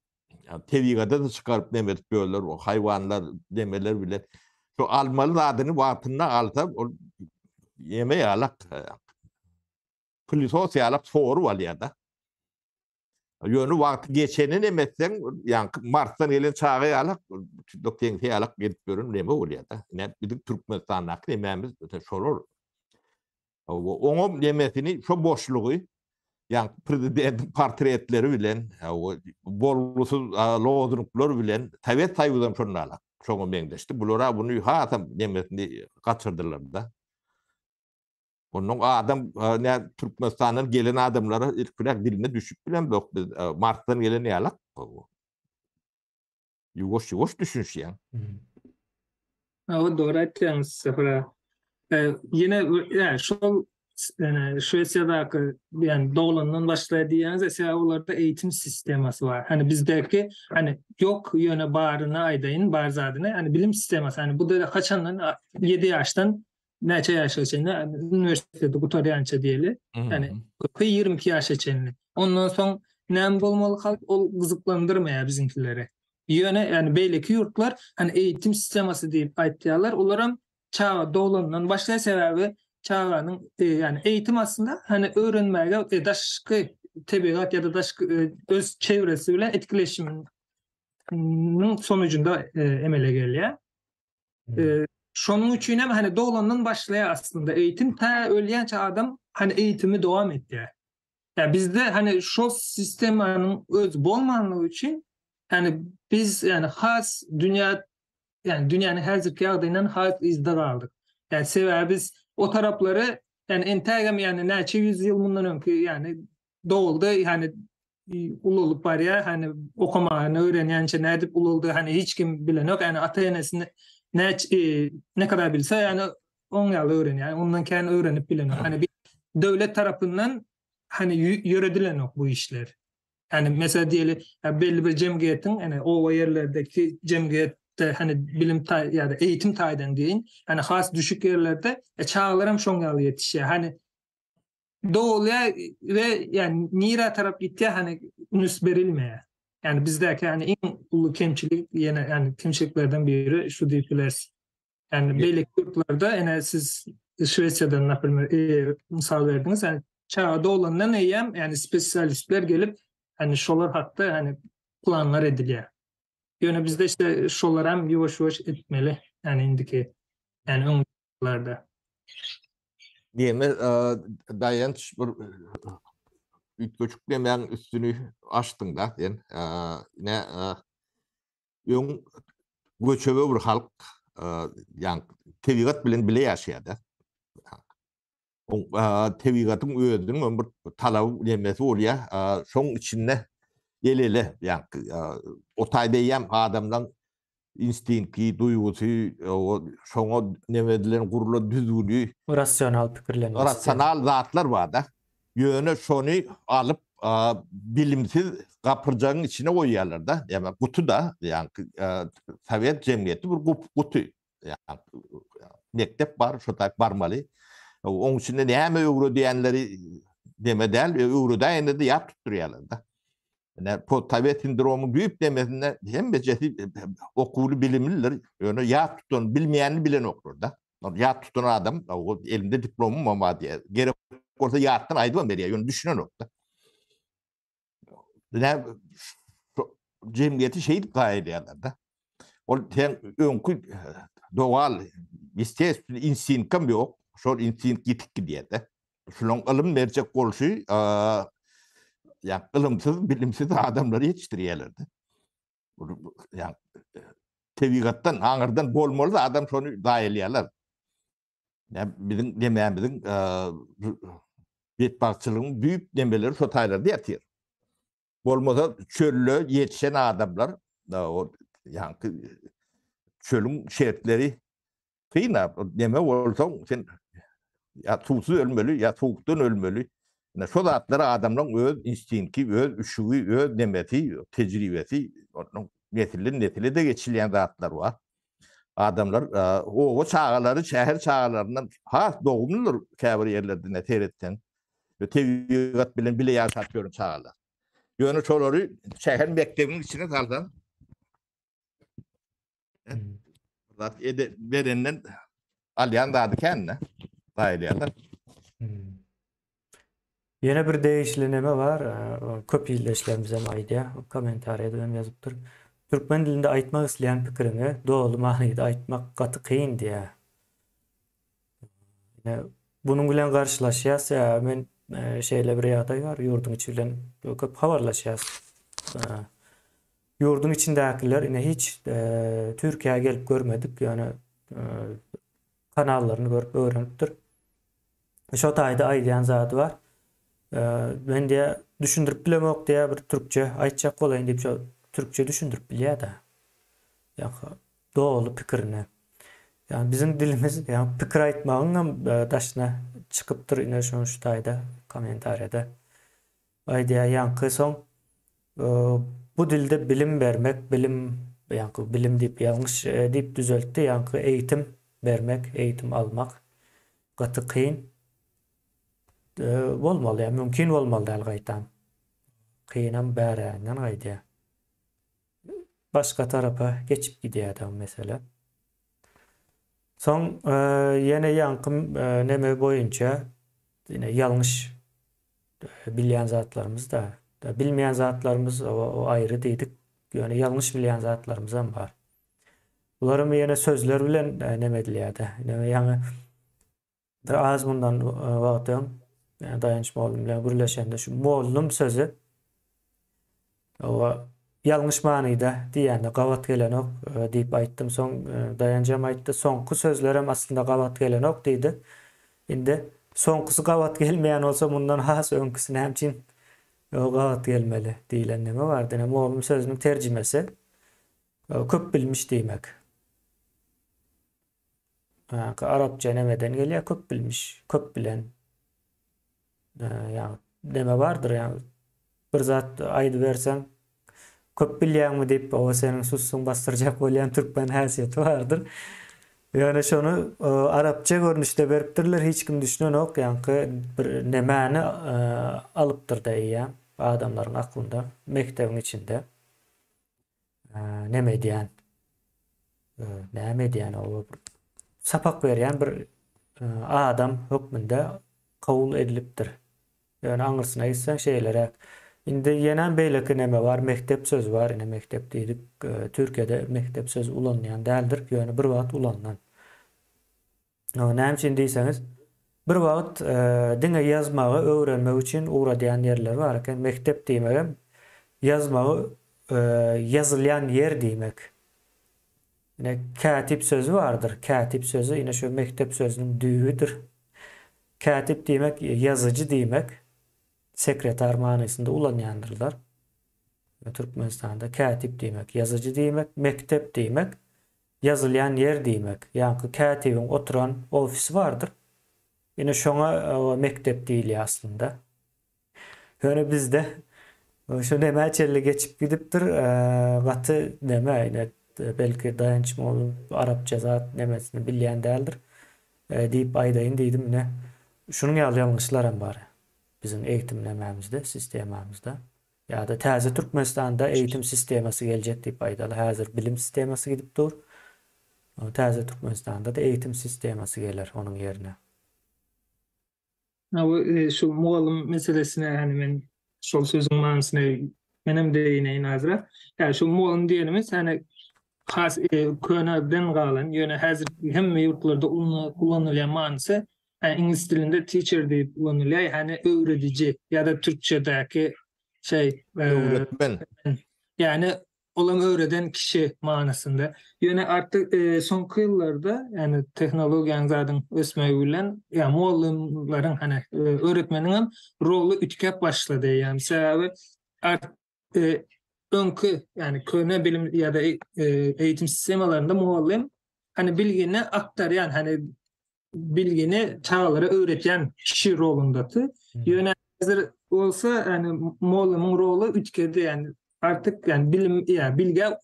tebigata-da çykaryp neme edip ýörler, o haýwanlar nemeler bilen. Şu almaly zadyny wagtynda alsa, ol ýeme ýalak, pylysos ýalak sorup alýar-da. Ýöne wagty geçeni neme etseň, ýaňky Marsdan gelen çaga ýalak, tüýdük teňse ýalak gelip ýören neme bolýar-da. Ine, biziň Türkmenistandaky nemämiz şolar. Oňam nemesini, şo boşlugy, ýaňky prezidentiň portretleri bilen, bolgusyz lozunglar bilen, Sowet Soýuzam şonda şoňa meňzeşdi. Bular-a buny hasam nemesini gaçyrdylar-da. Ondan adam ne Türkmenistandan gelen adamlara ilkiräk diline düşüp bilemzok biz Marsdan gelen ýalak. Ýuwaş ýuwaş düşünişýäň. Hawa dogry aýtýaňyz Safar aga. Ýene ýa şol ýani Şwesiýadaky ýani doglandan başlaýar diýýäňiz sebäbi olarda eğitim sistemasy bar. Hani bizdäki hani ýok ýöne baryny aýdaýyn bar zadyny hani bilim sistemasy hani bu da haçandan 7 ýaşdan näçe ýaşa çenli uniwersiteti gutarýança diýeli. Ýani köpi 22 ýaşa çenli. Ondan soň näme bolmaly halk ol gyzyklandyrmaýar biziňkileri. Ýöne ýani beýleki ýurtlar hani eğitim sistemasy diýip aýtýarlar. Olaram çaga doglandan başlaýar sebäbi çaganyň e, ýani eğitim aslynda hani öwrenmäge e, daşky tebigat ýa-da daşky e, öz çevresi bilen etkileşiminiň sonucunda emele gelýär. E, şonuň üçin hem hani doglandan başlaýar aslynda eğitim ta ölýänçe adam hani eğitimi dowam etýär. Ya bizde hani şo sistemanyň öz bolmanlygy üçin hani biz yani has dünýä yani dünýäniň häzirki ýagdaýyndan has yzda galdyk. Yani sebäbi biz o taraplary yani entägem yani näçe ýüz ýyl mundan öňki yani doguldy yani ulalyp barýar hani okamany öwrenýänçe nädip ulaldy hani hiç kim bilenok yani ata enesini ne e, ne kadar bilse yani oň ýaly öwrenýär ondan kän öwrenip bilenok hani bir döwlet tarapyndan hani ýöredilenok bu işler yani mesela diýeli belli bir jemgyýetiň yani oba ýerlerdeki jemgyýetde hani bilim taý ýa-da eğitim taýdan diýin hani has düşük ýerlerde e, çagalar hem şoň ýaly ýetişýär hani dogulýar we ýani nirä tarap gitýär hani üns berilmeýär. Ýani bizdäki ýani iň uly kemçilik ýene ýani kemçiliklerden biri şu diýip bileris. Ýani beýleki ýurtlarda ene siz Şwesiýadan naprimýer e, mysal berdiňiz. Ýani çaga doglandan eýýäm ýani spesialistler gelip hani şolar hakda hani planlar edilýär. Ýöne bizde işte şolaram ýuwaş-ýuwaş etmeli. Ýani indiki, ýani öň ýyllarda. Diýme, daýanç bir üýtgeşik nemäň üstüni açdyň-da sen. Ine, öň göçebe bir halk, ýagny tebigat bilen bile ýaşaýar-da. Tebigatyň özüniň hem bir talaby nemesi bolýar. Şoň içinde el-ele, ýagny o taýda eýýäm adamlaň instinkti, duýgusy, şoňa neme edilen gurlan düzgüni. Rasional pikirlenmesi. Rasional zatlar bar-da. Ýöne şony alyp bilimsiz gapyrjagyň içine goýýarlar-da. Ýagny guty-da, ýagny sowet jemgyýeti bir guty. Ýagny mekdep bar, şo taýp barmaly. Oň içinde näme öwredýänleri neme däl, öwredäýende-de ýat tutdurýarlar-da. Ine, postsowet sindromyň düýp nemesinde hemmejesi okuwly, bilimlidir, ýöne ýat tutan, bilmeýänini bilenoklar-da. Ýat tutan adam, elinde diplomym hem bar diýýär. Gerek bolsa ýatdan aýdybam berýär, ýöne düşünenok-da. Ine, jemgyýeti şeýdip zaýa edýärler-de. Ol sen öňki dogal, естественный instinktam ýok. Şol instinkt ýitip gidýär-de. Şulaň ylym berjek bolşy, ýa ylymsyz, bilimsiz adamlary ýetişdirýärler-de. Ýa tebigatdan, aňyrdan bolmaly adam şony zaýalaýarlar. Ýa biziň nemämiziň betbagtçylygyň düýp nemeleri şo taýlarda ýatyr. Bolmasa çölde ýetişen adamlar, o ýaňky çölüň şertleri kyn, neme bolsaň sen ýa suwsuz ölmeli, ýa sowukdan ölmeli. Ine şo zatlar adamlaryň öz instinkti, öz üşügi, öz nemesi, tejribesi, onuň nesilden nesile-de geçilýän zatlar bar. Adamlar oba çagalary şäher çagalaryndan has dogumlydyr käbir ýerlerde ine seretseň. Tebigat bilen bile ýaşap ýören çagalar. Ýöne şolary şäher mekdebiniň içine salsaň zat ede berenden alýan zady kän-de. Saýylýarlar. Ýene bir degişli neme bar, köp ildeşlerimiz hem aýdýar, kommentariýada hem ýazypdyr. Türkmen dilinde aýtmak isleýän pikiriňi doly manyda aýtmak gaty kyn diýýär. Ine, bunuň bilen garşylaşýas. Ýa men şeýle bir ýagdaý bar, ýurduň içi bilen köp habarlaşýas. Ýurduň içindäkiler ine hiç Türkiýä gelip görmedik, ýöne kanallaryny görüp öwrenipdir. Şo taýda aýdýan zady bar. Men diýä düşündirip bilemok diýä bir türkçe aýtjak bolaýyn diýip şo türkçe düşündirip bilýä-de. Ýa doly pikirini. Ýa biziň dilimiz ýa pikir aýtmagyň hem daşyna çykypdyr ine şoň şu taýda kommentariýada. Aýdýar ýaňky soň bu dilde bilim bermek, bilim ýaňky bilim diýip ýalňyş diýip düzeltdi, ýaňky eýitim bermek, eýitim almak gaty kyn bolmaly, ýa mümkin bolmaly däl gaýtam. Kynam bäräginden gaýdýar. Başga tarapa geçip gidýär da mesele. Soň ýene ýaňky neme boýunça ýene ýalňyş bilýän zatlarymyz da, bilmeýän zatlarymyz o aýry diýdik. Ýöne ýalňyş bilýän zatlarymyz hem bar. Bularam ýene sözler bilen neme edilýär-de. Ýöne ýaňy bir az mundan wagt öň Daýanç mugallym bilen gürleşende şu mollum sözi Oba ýalňyş manyda diýýände gabat gelenok diýip aýtdym. Soň Daýanjam aýtdy, soňky sözlerem aslynda gabat gelenok diýdi. Indi soňkusy gabat gelmeýän bolsa mundan has öňküsi näme üçin gabat gelmeli diýlen neme bardy. Ine mollum sözüniň terjimesi köp bilmiş diýmek. Arapça nemeden gelýär köp bilmiş, köp bilen. Ýa neme bardyr ýa bir zat aýdyberseň köp bilýäňmi diýip o seniň sussuň basdyrjak bolýan türkmen häsiýeti bardyr. Ýöne şony arapça görnüşde beripdirler hiç kim düşünenok ýaňky bir nemäni alypdyrda eýýäm adamlaryň aklynda mekdebiň içinde neme edýän näme edýän o sapak berýän bir adam hökmünde kabul edilipdir. Ýöne aňyrsyna gitseň şeýleräk. Indi ýenem beýleki neme bar, mekdep sözi bar. Ine mekdep diýdik. Türkiýede mekdep sözi ulanylýan däldir, ýöne bir wagt ulanylan. Näme üçin diýseňiz, bir wagt diňe ýazmagy öwrenmek üçin ugradýan ýerleri bar eken. Mekdep diýmegem ýazmagy ýazylýan ýer diýmek. Ine kätip sözi bardyr. Kätip sözi ine şu mekdep sözüniň düýbüdir. Kätip diýmek ýazyjy diýmek. Sekretar manysynda ulanýandyrlar. Türkmenistanda kätip diýmek ýazyjy diýmek, mekdep diýmek ýazylýan ýer diýmek. Ýaňky kätibiň oturan ofisi bardyr. Ine şoňa mekdep diýilýär aslynda. Ýöne bizde şu nämä çenli geçip gidipdir, gaty neme ine belki Daýanç mugallym arapça zat nemesini bilýän däldir diýip aýdaýyn diýdim ine. Şunuň ýaly ýalňyşlaram bar biziň eýitim nemämizde, sistemamyzda. Ýa-da täze Türkmenistanda eýitim sistemasy geljek diýip aýdaly. Häzir bilim sistemasy gidip dur. Täze Türkmenistanda-da eýitim sistemasy geler onuň ýerine. Bu şu mugallym meselesine hani men şol sözüň manysyna menem değineýin azrak. Ýa şu mugallym diýenimiz hani has köneden galan, ýöne häzir hemme ýurtlarda ulanylýan manysy iňlis dilinde teacher diýip ulanylýar, ýagny öwrediji ýa-da türkçedäki şey öwretmen. Ýagny olam öwreden kişi manysynda. Ýöne artyk soňky ýyllarda, ýagny tehnologiýanyň zadyň ösmegi bilen, ýa mugallymlaryň hany öwretmeniň hem roly üýtgäp başlady. Ýagny sebäbi art öňki, ýagny köne bilim ýa-da eğitim sistemalarynda mugallym hani bilgini aktarýan, hani bilgini çagalara öwretýän kişi rolundady. Ýöne häzir bolsa, ýagny mugallymyň roly üýtgedi, ýagny artyk ýagny bilim ýa bilgä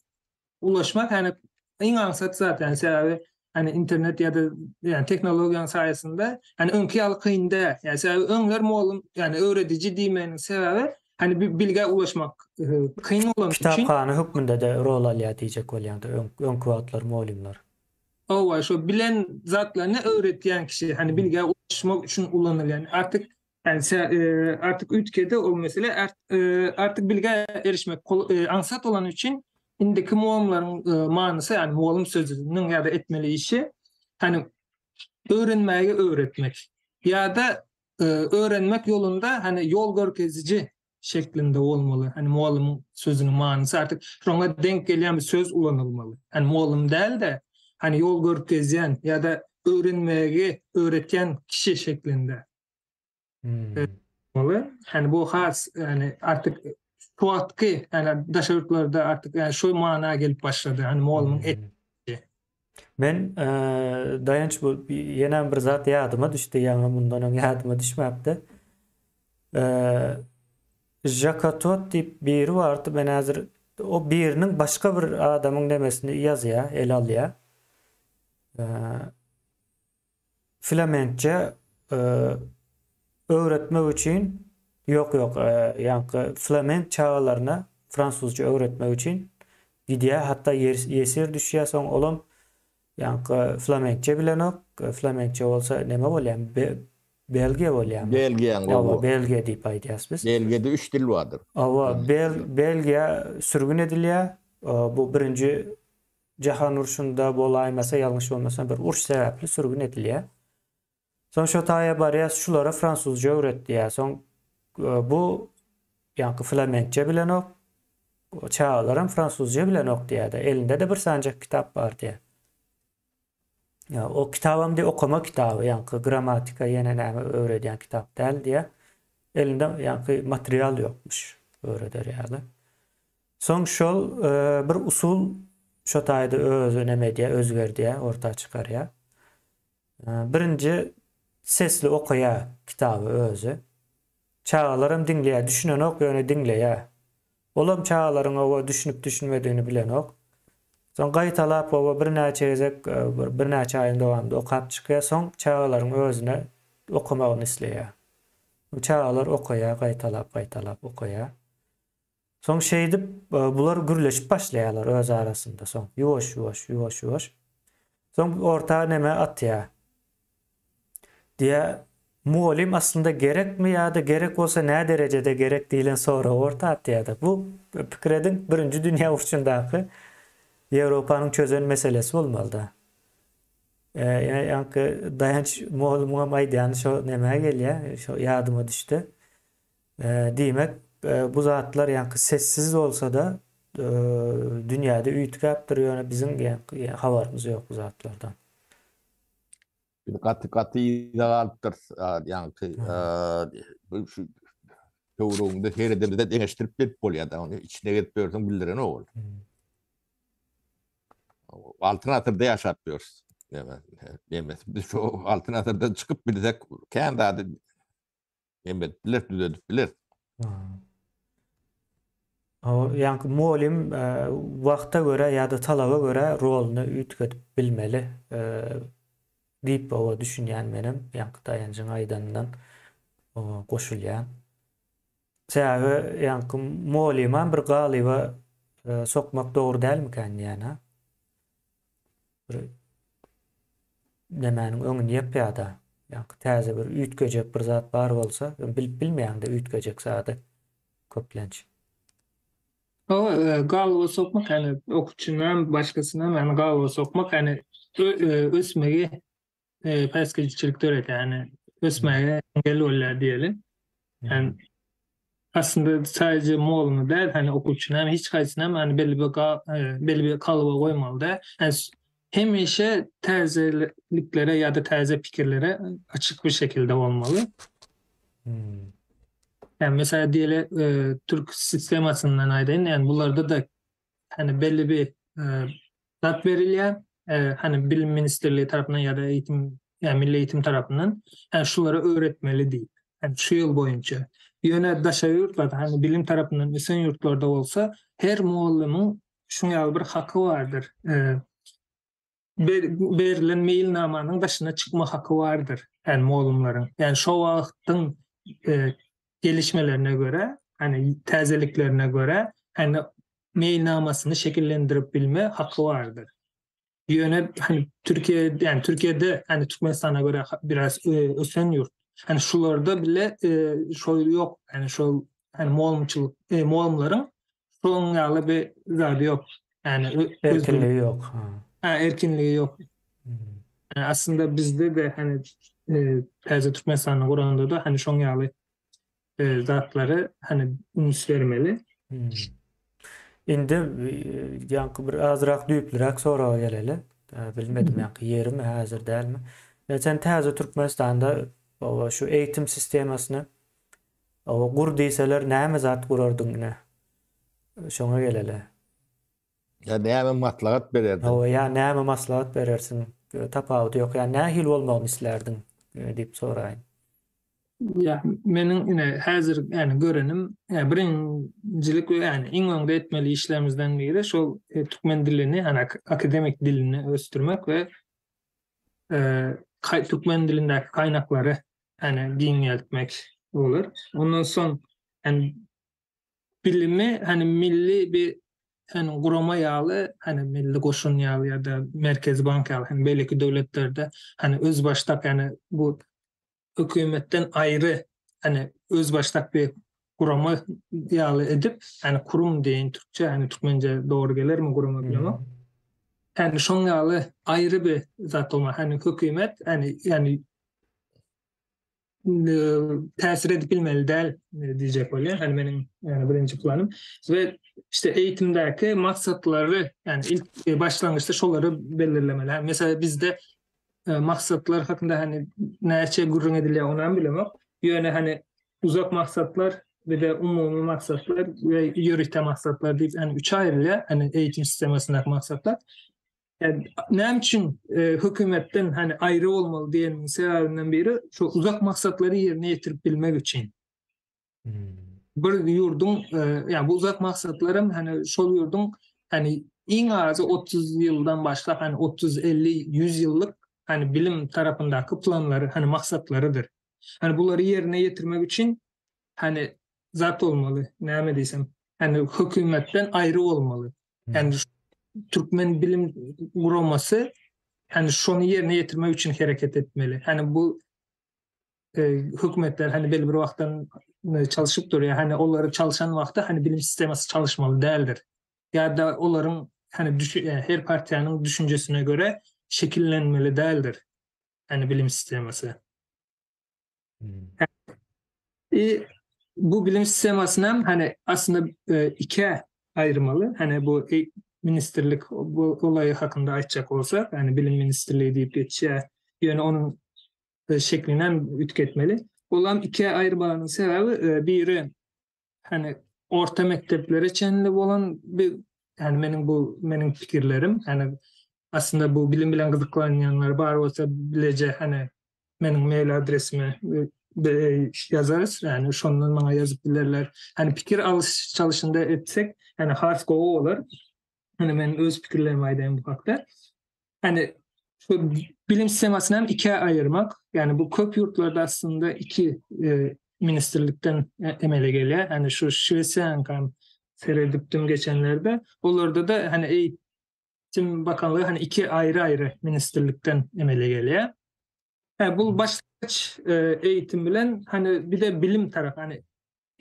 ulaşmak ýagny iň aňsat zat, ýagny sebäbi ýagny internet ýa-da ýagny tehnologiýanyň saýasynda ýagny öňki ýaly kyn däl. Ýagny sebäbi öňler mugallym ýagny öwrediji diýmeginiň sebäbi ýagny bilgä ulaşmak kyn bolany üçin. Kitaphana hökmünde-de rol alýar diýjek bolýaňda öňki wagtlar mugallymlar. Hawa, şo bilen zatlaryny öwretýän kişi, hani bilgä ulaşmak üçin ulanylýan. Artyk yani artyk üýtgedi ol mesele. Artyk bilgä erişmek aňsat bolany üçin indiki mugallymlaryň manysy, yani mugallym sözüniň ýa-da etmeli işi, hani öwrenmäge öwretmek ýa-da öwrenmek ýolunda hani ýol görkeziji şeklinde bolmaly. Hani mugallymyň sözüniň manysy artık şoňa denk gelýän bir söz ulanylmaly. Hani mugallym däl-de, hani ýol görkezýän ýa-da öwrenmegi öwretýän kişi şeklinde. Bolmaly. Hani bu has yani artık şu wagtky yani daşary ýurtlarda artık yani şu mana gelip başlady. Hani mugallymyň et Men Daýanç bu ýenem bir zat ýadyma düşdi, ýaňy mundan öň ýadyma düşmäpdi. Žakatot diýip biri bardy, men häzir o biriniň başga bir adamyň nemesini ýazýar, ele alýar. Flamentçe öwretmek üçin, ýok, ýok, ýaňky flamenk çagalaryna fransuzça öwretmek üçin gidýär, hatda ýesir düşýär, soň olam ýaňky flamenkçe bilenok, flamenkçe bolsa neme bolýar, Belgiýa bolýarmy? Belgiýaň Hawa, Belgiýa diýip aýdýas biz. Belgiýada üç dil bardyr. Hawa, Belgiýa sürgün edilýär. Bu birinji Jahan urşunda bolaýmasa, ýalňyş bolmasam bir uruş sebäpli sürgün edilýär. Soň şo taýa barýar, şulara fransuzça öwret diýýär. Soň bu ýaňky flamenkçe bilenok, çagalaram fransuzça bilenok diýýär-de. Elinde-de bir sanjak kitap bar diýýär. Ýa o kitabam diýýär, okama kitaby, ýaňky grammatika ýene näme öwredýän kitap däl diýýär. Elinde ýaňky material ýokmuş öwreder ýaly. Soň şol bir usul şo taýda özi neme edýär, özgerdýär, orta çykarýar. Birinji sesli okaýar kitaby özi. Çagalaram diňleýär, düşünenok ýöne diňleýär. Olam çagalaryň oba düşünip düşünmedigini bilenok. Soň gaýtalap oba birnäçe gezek bir birnäçe aýyň dowamynda okap çykýar. Soň çagalaryň özüne okamagyny isleýär. Çagalar okaýar, gaýtalap gaýtalap okaýar. Soň şeýdip bular gürleşip başlaýarlar öz arasynda soň ýuwaş ýuwaş ýuwaş ýuwaş. Soň orta neme atýar. Diýä. Mugallym aslynda gerekmi ýa-da gerek bolsa nä derejede gerek diýlen soragy orta atýar-da. Bu, pikir ediň, Birinji dünýä urşundaky Ýewropanyň çözen meselesi bolmaly-da. Ýa ýaňky Daýanç mugallymyňam aýdýany şo nämä gelýär, şo ýadyma düşdi. Diýmek, bu zatlar ýaňky sessiz bolsa-da, dünýäde üýtgäpdir, ýöne biziň ýaňky habarymyz ýok bu zatlardan. Biz gaty gaty yza galypdyrys. Ýaňky bu şu töwereginde seredemizde deňeşdirip bilip bolýar da, ony içine gezip ýörseň bildirenok ol. Altyn asyrda ýaşap ýörüs. Näme, näme, biz şu altyn asyrdan çykyp bilsek, kän zady Hem edip biler, düzedip biler. O ýaňky mugallym wagta görä ýa-da talaba görä roluny üýtgedip bilmeli diýip oba düşünýän menem ýaňky Daýanjyň aýdanyndan oňa goşulýan. Sebäbi ýaňky mugallymam bir galyba sokmak dogry dälmikän diýýän-ä. Bir nemäniň öňüni ýapýar-da. Ýaňky täze bir üýtgejek bir zat bar bolsa, bilip bilmeýäň-de üýtgejek zady köplenç. Hawa, e, galyba sokmak, ýani okuwçynam, başgasynam, ýani galyba sokmak, ýani e, ösmegi e, päsgelçilik döredýär, ýani ösmäge engel bolýar diýeli. Ýani aslynda sadece mugallymyny däl, hani okuwçyny hem hiç haýsyny hem hani belli bir e, belli bir kalyba goýmaly däl. Yani hemişe täzeliklere ýa-da täze pikirlere açyk bir şekilde bolmaly. Hmm. Yani mesela diýeli e, Türk sistemasyndan aýdaýyn, yani bularda da hani belli bir e, zat berilýär. E, hani bilim ministrligi tarapyndan ýa-da eğitim yani milli eğitim tarapyndan yani şulary öwretmeli diýip. Yani şu ýyl boýunça. Ýöne daşary ýurtlarda hani bilim tarapyndan ösen ýurtlarda bolsa her mugallymyň şuň ýaly bir haky bardyr. E, ber, berilen meýilnamanyň daşyna çykma haky bardyr. Yani mugallymlaryň. Yani şo wagtyň e, gelişmelerine görä, hani täzeliklerine görä, hani meýilnamasyny şekillendirip bilme haky bardyr. Ýöne hani Türkiýe, ýani Türkiýede hani Türkmenistana görä biraz e, ösen ýurt. Hani şularda bile e, şol ýok. Hani şol hani mugallymçylyk, e, mugallymlaryň şoň ýaly bir zady ýok. Yani erkinligi ýok. Ha, erkinligi ýok. Hmm. Yani aslında bizde de hani e, täze Türkmenistany guranda da hani şoň ýaly e, zatlary hani üns bermeli. Hmm. Indi ýaňky bir azrak düýplüräk soraga geleli. Bilmedim ýaňky ýerimi häzir dälmi. Sen täze Türkmenistanda şu eğitim sistemasyny gur diýseler näme zat gurardyň ine? Şoňa geleli. Ýa näme maslahat bererdiň? Hawa, ýa näme maslahat berersiň? Tapawudy ýok. Ýa nähili bolmagyny islärdiň diýip soraýyn. Ýa meniň ine häzir ýani görenim, ýa birinjilik we ýani iň öňde etmeli işlerimizden biri şol e, türkmen dilini, ýani akademik dilini ösdürmek we e, türkmen dilindäki kaýnaklary ýani giňeltmek bolar. Ondan soň ýani bilimi hani milli bir hani gurama ýaly, hani milli goşun ýaly ýa-da Merkezi bank ýaly hani beýleki döwletlerde hani özbaşdak ýani bu hökümetden aýry hani özbaşdak bir gurama ýaly edip, hani kurum diýen türkçe, hani türkmence dogry gelermi gurama bilemok. Hani şoň ýaly aýry bir zat bolma, hani hökümet, hani yani täsir edip bilmeli däl diýjek bolýan. Hani meniň yani birinji planym we işte eğitimdäki maksatlary yani ilk e, başlangyçda şolary belirlemeli. Yani mesela bizde e, maksatlar hakynda hani näçe gürrüň edilýär ony hem bilemok. Ýöne hani uzak maksatlar bir de umumy maksatlar we ýörite maksatlar diýip yani üç aýrylýar. Hani eğitim sistemasyndaky maksatlar. Yani näme üçin e, hökümetden hani aýry bolmaly diýeniň sebäbinden biri şu uzak maksatlary ýerine ýetirip bilmek üçin. Hmm. Bir ýurduň e, yani bu uzak maksatlarym hani şol ýurduň hani iň azy 30 ýyldan başlap hani 30 50 100 ýyllyk hani bilim tarapyndaky planlary hani maksatlarydyr. Hani bulary ýerine ýetirmek üçin hani zat bolmaly, näme diýsem, hani hökümetden aýry bolmaly. Yani Türkmen bilim guramasy hani şony ýerine ýetirmek üçin hereket etmeli. Hani bu. e, hökümetler hani belli bir wagtdan e, çalışyp durýar. Hani olary çalışan wagtda hani bilim sistemasy çalışmaly däldir. Ýa-da olaryň hani düşü, e, her partiýanyň düşünjesine göre şekillenmeli däldir. Hani bilim sistemasy. E, bu bilim sistemasyny hem hani aslında e, ikiye ayırmalı. Hani bu e, ministrlik bu olayı hakkında aýtjak bolsak, hani bilim ministrliği diýip geçýär. Ýöne onuň e, şeklini hem üýtgetmeli. Olam ikiye ayırmanın sebebi e, biri hani orta mekteplere çenli bolan bir yani menin bu menin pikirlerim hani aslında bu bilim bilen gyzyklanýanlar bar bolsa bileje hani menin mail adresime e, e, yazarız. Yani şondan bana yazıp bilirler. Hani pikir alış çalışında etsek hani has gowy bolar. Hani men öz pikirlerimi aýdaýyn bu hakda. Hani şu bilim sistemasını hem ikiye ayırmak. Yani bu köp yurtlarda aslında iki e, ministrlikten e, emele geliyor. Hani şu Şwesiýanyň seredipdim geçenlerde. Olarda da hani Eğitim Bakanlığı hani iki ayrı ayrı ministrlikten emele geliyor. Yani bu başlangıç e, eğitim bilen hani bir de bilim tarafı hani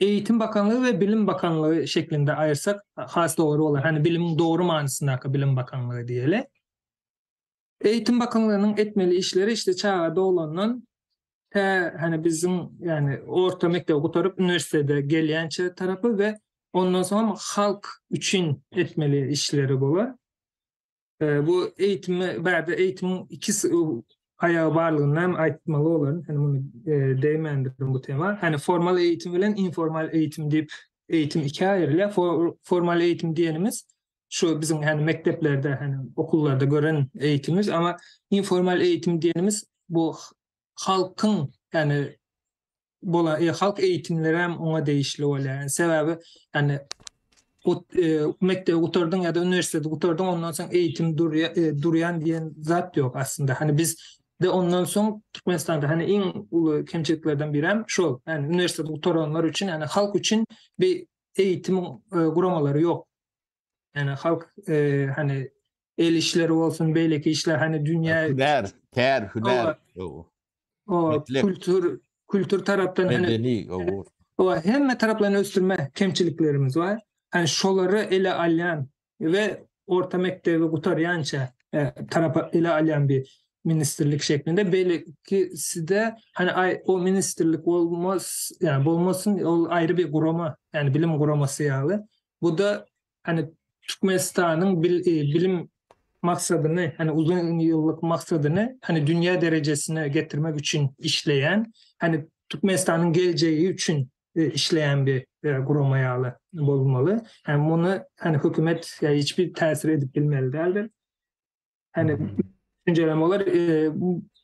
Eğitim Bakanlığı ve Bilim Bakanlığı şeklinde ayırsak has doğru olur. Hani bilimin doğru manasındaki Bilim Bakanlığı diyelim. Eğitim Bakanlığı'nın etmeli işleri işte çağa dolandan te hani bizim yani orta mektebi gutaryp üniversitede gelýänçe tarapy ve ondan soň halk üçin etmeli işleri bolar. E, bu eğitimi bärde eğitimin iki ayağı barlygyndan hem aýtmaly bolaryn. Hani muny e, değmendirim bu tema. Hani formal eğitim bilen informal eğitim diýip eğitim ikiye aýrylýar. For, formal eğitim diýenimiz şu bizim hani mekteplerde hani okullarda gören eğitimimiz ama informal eğitim diýenimiz bu halkın yani bola e, halk eğitimleri hem ona degişli bolýar. Yani sebebi yani o, e, mektebi gutardyň ya da üniversitede gutardyň ondan soň eğitim durya, e, durýan diýen zat ýok aslında. Hani biz de ondan soň Türkmenistanda hani iň uly kemçiliklerden biri hem şol. Yani üniversitede gutaranlar üçin yani halk üçin bir eğitim e, guramalary ýok. Yani halk e, hani el işleri olsun, beýleki işler hani dünýä Hünär, kär, hünär. O, o kültür kültür tarapdan hani medeni o. O hemme taraplaryny ösdürme kemçiliklerimiz var. Hani şolary ele alýan we orta mektebi gutarýança e, tarapa ele alýan bir ministrlik şeklinde belki de hani ay, o ministrlik olmaz yani bolmasyn ol aýry bir gurama yani bilim guramasy ýaly. Bu da hani Türkmenistanyň bil, e, bilim maksadyny hani uzun ýyllyk maksadyny hani dünýä derejesine getirmek üçin işleýän hani Türkmenistanyň geljegi üçin e, işleýän bir e, gurama ýaly bolmaly. Yani bunu hani hökümet ya hiçbir täsir edip bilmeli däldir. Hani düşüncelem olar e,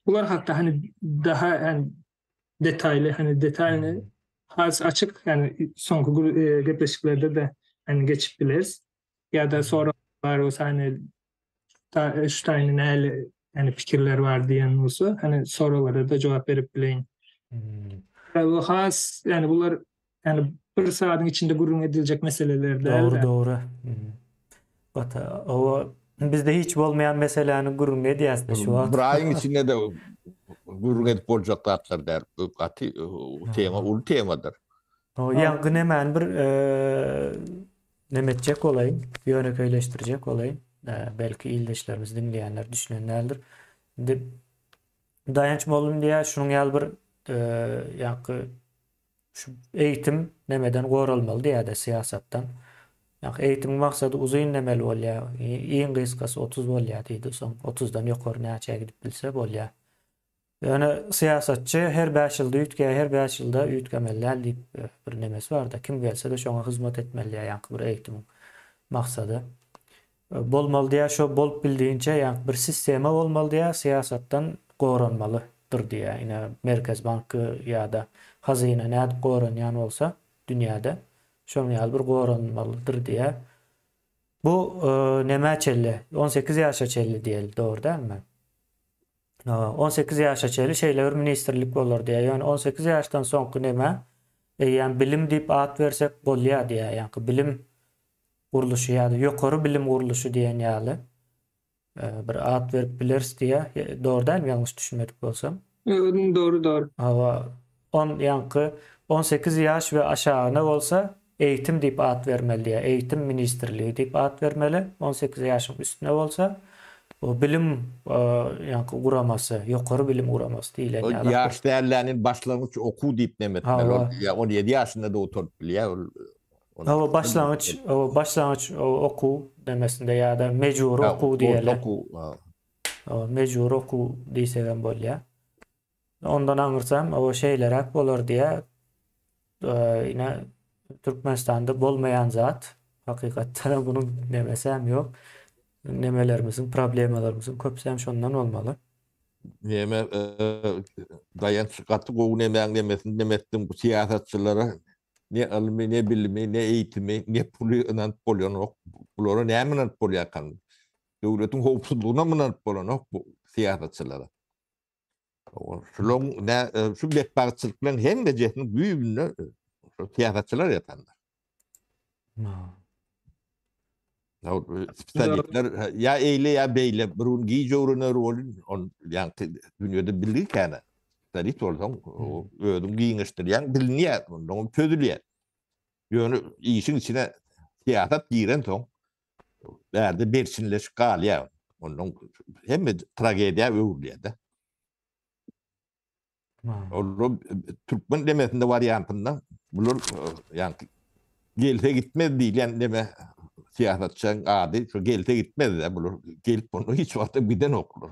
bular hakda hani daha yani detayly hani detayly has açyk yani soňky e, gepleşiklerde de hani geçip bileriz. Ya da sonra var olsa hani ta, şu taýyny näle yani pikirler var diýen bolsa hani sorulara da cevap berip bileýin. Hmm. Bu has yani bular yani bir saatin içinde gürrüň edilecek meseleler däl. Dogry dogry. Hmm. Bata o bizde hiç bolmaýan meseläni gürrüň edýäs şu wagt. Bir aýyň içinde de gürrüň edip boljak zatlar däl. Bu gaty tema uly temadyr. O ýaňky nemäni bir neme etjek bolaýyn, ýönekeýleşdirjek bolaýyn. Belki ildeşlerimiz diňleýänler düşünen däldir. Indi Daýanç mollum diýýär, şunuň ýaly bir ýaňky şu eğitim nemeden goralmaly diýýär-de syýasatdan. Ýaňky eğitimiň maksady uzyn nemeli bolýar. Iň gysgasy 30 bolýar diýdi. Soň 30-dan ýokary näçä gidip bilse bolýar. Ýöne syýasatçy her 5 ýylda üýtgeýär, her 5 ýylda üýtgemeli däl diýip bir nemesi bar-da. Kim gelse-de şoňa hyzmat etmeli diýýär, ýaňky bir eğitimiň maksady. Bolmaly diýýär, şo bolup bildiğinçe ýaňky bir sistema bolmaly diýýär, syýasatdan goranmalydyr diýýär. Ine Merkez banky ýa-da hazyna nädip goranýan bolsa dünýäde şonuň ýaly bir goranmalydyr diýýär. Bu nämä çenli? 18 ýaşa çenli diýeli, dogry dälmi? 18 ýaşa çenli şeýle bir ministrlik bolar diýýär. Ýöne 18 ýaşdan soňky nämä eýýäm bilim diýip at bersek bolýar diýýär. Ýaňky bilim gurluşy ýa-da ýokary bilim gurluşy diýen ýaly bir at berip bileris diýýär. Dogry dälmi ýalňyş düşünmedik bolsam? Dogry dogry. Hawa, on ýaňky 18 ýaş we aşagyna bolsa eğitim diýip at bermeli diýýär. Eğitim ministrligi diýip at bermeli. 18 ýaşyň üstüne bolsa o bilim ýaňky guramasy, ýokary bilim guramasy diýlen ýaly. Ýaş dälläni başlangyç okuw diýip neme etmeli. Ol ýa 17 ýaşynda-da oturyp bilýär ol. Hawa, başlangyç, başlangyç okuw demesinde ýa-da mejbury okuw diýeli. Mejbury okuw diýsegem bolýar. Ondan aňyrsam o şeýleräk bolar diýýär. Ine Türkmenistanda bolmaýan zat. Hakykatdan bunuň nemesi hem ýok. Nemelerimiziň, problemalarymyzyň köpüsi hem şondan bolmaly. Neme Daýanç gaty gowy nemäň nemesini neme etdiň bu syýasatçylara ne ylmy ne bilimi ne eýitimi ne puly ynanyp bolýanok. Bulara näme ynanyp bolýarkan? Döwletiň howpsuzlygyna ynanyp bolanok bu syýasatçylara. Şularyň nä şu betbagtçylyklaryň hemmejesiniň düýbünde şu syýasatçylar ýatandyr. Spesialistler ýa eýle ýa beýle bir gün giç öwrener bolun, on ýaňky dünýede bilgi käne. Spesialist bolsaň, özüň giňeşdirýäň, bilinýär, ondan çözülýär. Ýöne işiň içine syýasat girensoň, bärde berçinleşip galýar. Ondan hemme tragediýa öwrülýär-de. Ol türkmen demesinde wariantynda bular ýa gelse gitmez diýilýän deme syýasatçyň ady şu gelse gitmez de bular gelip bunu hiç wagtda gidenoklar.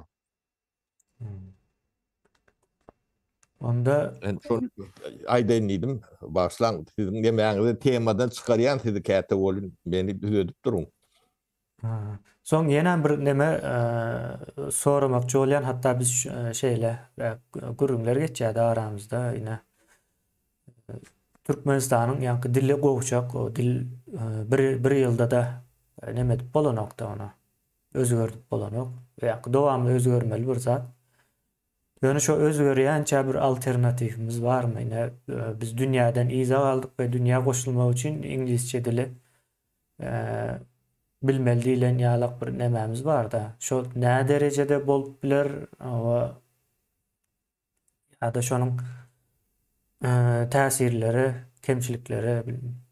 Onda Men şony aýdaýyn diýdim. Bagyşlaň, siziň demäňizi temadan çykarýan sizi käte welin meni düzedip duruň. Soň ýene bir neme soramakçy bolýan, hatda biz şeýle gürrüňler geçýärdi aramyzda ine. Türkmenistanyň ýaňky dili gowşak, o dil bir bir ýylda-da neme edip bolanokda ony. Özgerdip bolanok. Ýaňky dowamly özgermeli bir zat. Ýöne şo özgerýänçä bir alternatiwimiz barmy? Ine, biz dünýäden yza galdyk we dünýä goşulmak üçin iňlisçe dili bilmeli diýlen ýalak bir nemämiz barda. Şo nä derejede bolup biler? Hawa. Ýa-da şonuň täsirleri, kemçilikleri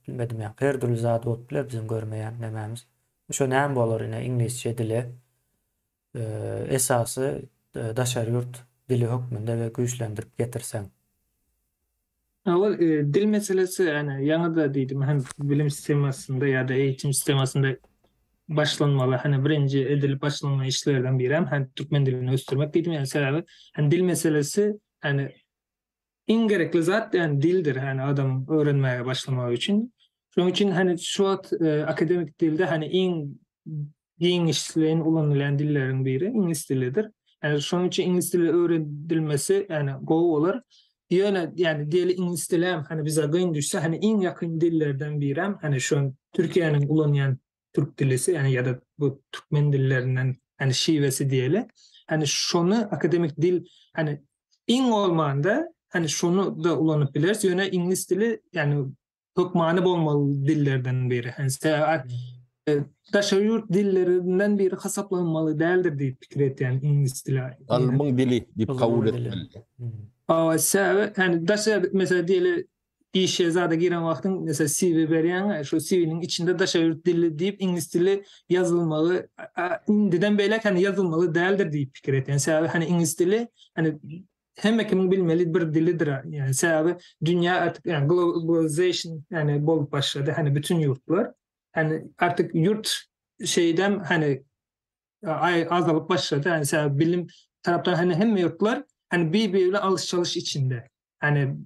bilmedim ýa her dürli zat bolup biler biziň görmeýän nemämiz. Şo näme bolar ine iňlisçe dili esasy daşary ýurt dili hökmünde we güýçlendirip getirseň. Ol dil meselesi ýani ýaňy-da diýdim hem bilim sistemasynda ýa-da eğitim sistemasynda başlanmaly hani birinji edilip başlanmaly işlerden biri hem hani türkmen dilini ösdürmek diýdim ýani sebäbi hani dil meselesi hani iň gerekli zat ýani dildir hani adamyň öwrenmäge başlamagy üçin. Şonuň üçin hani şu wagt akademik dilde hani iň giňişleýin ulanylýan dilleriň biri iňlis dilidir. Ýani şonuň üçin iňlis dili öwredilmesi ýani gowy bolar. Ýöne ýani diýeli iňlis dili hem hani bize gyn düşse hani iň ýakyn dillerden biri hem hani şu Türkiýäniň ulanýan türk dilisi ýani ýa-da bu türkmen dillerinden hani şiwesi diýeli. Hani şony akademik dil hani iň bolmanda hani şony da ulanyp bileris. Ýöne iňlis dili ýani hökmany bolmaly dillerden biri. Yani e, daşary ýurt dillerinden biri hasaplanmaly däldir diýip pikir etýän iňlis dili. Ylmyň dili diýip kabul etmeli. Awa, sebäbi yani daşary mesela diýeli işe zada giren wagtyň mesela CV berýäň, şu CV-niň içinde daşary ýurt dili diýip iňlis dili ýazylmagy indiden beýläk hani ýazylmaly däldir diýip pikir etýän. Sebäbi hani iňlis dili hani hemme kimiň bilmeli bir dilidir. Yani sebäbi dünýä artık yani globalization yani bolup başlady. Hani bütün ýurtlar hani artık ýurt şeyden hani azalyp başlady. Yani sebäbi bilim tarapdan hani hemme ýurtlar hani bir-biri bilen alyş-çalyş içinde. Hani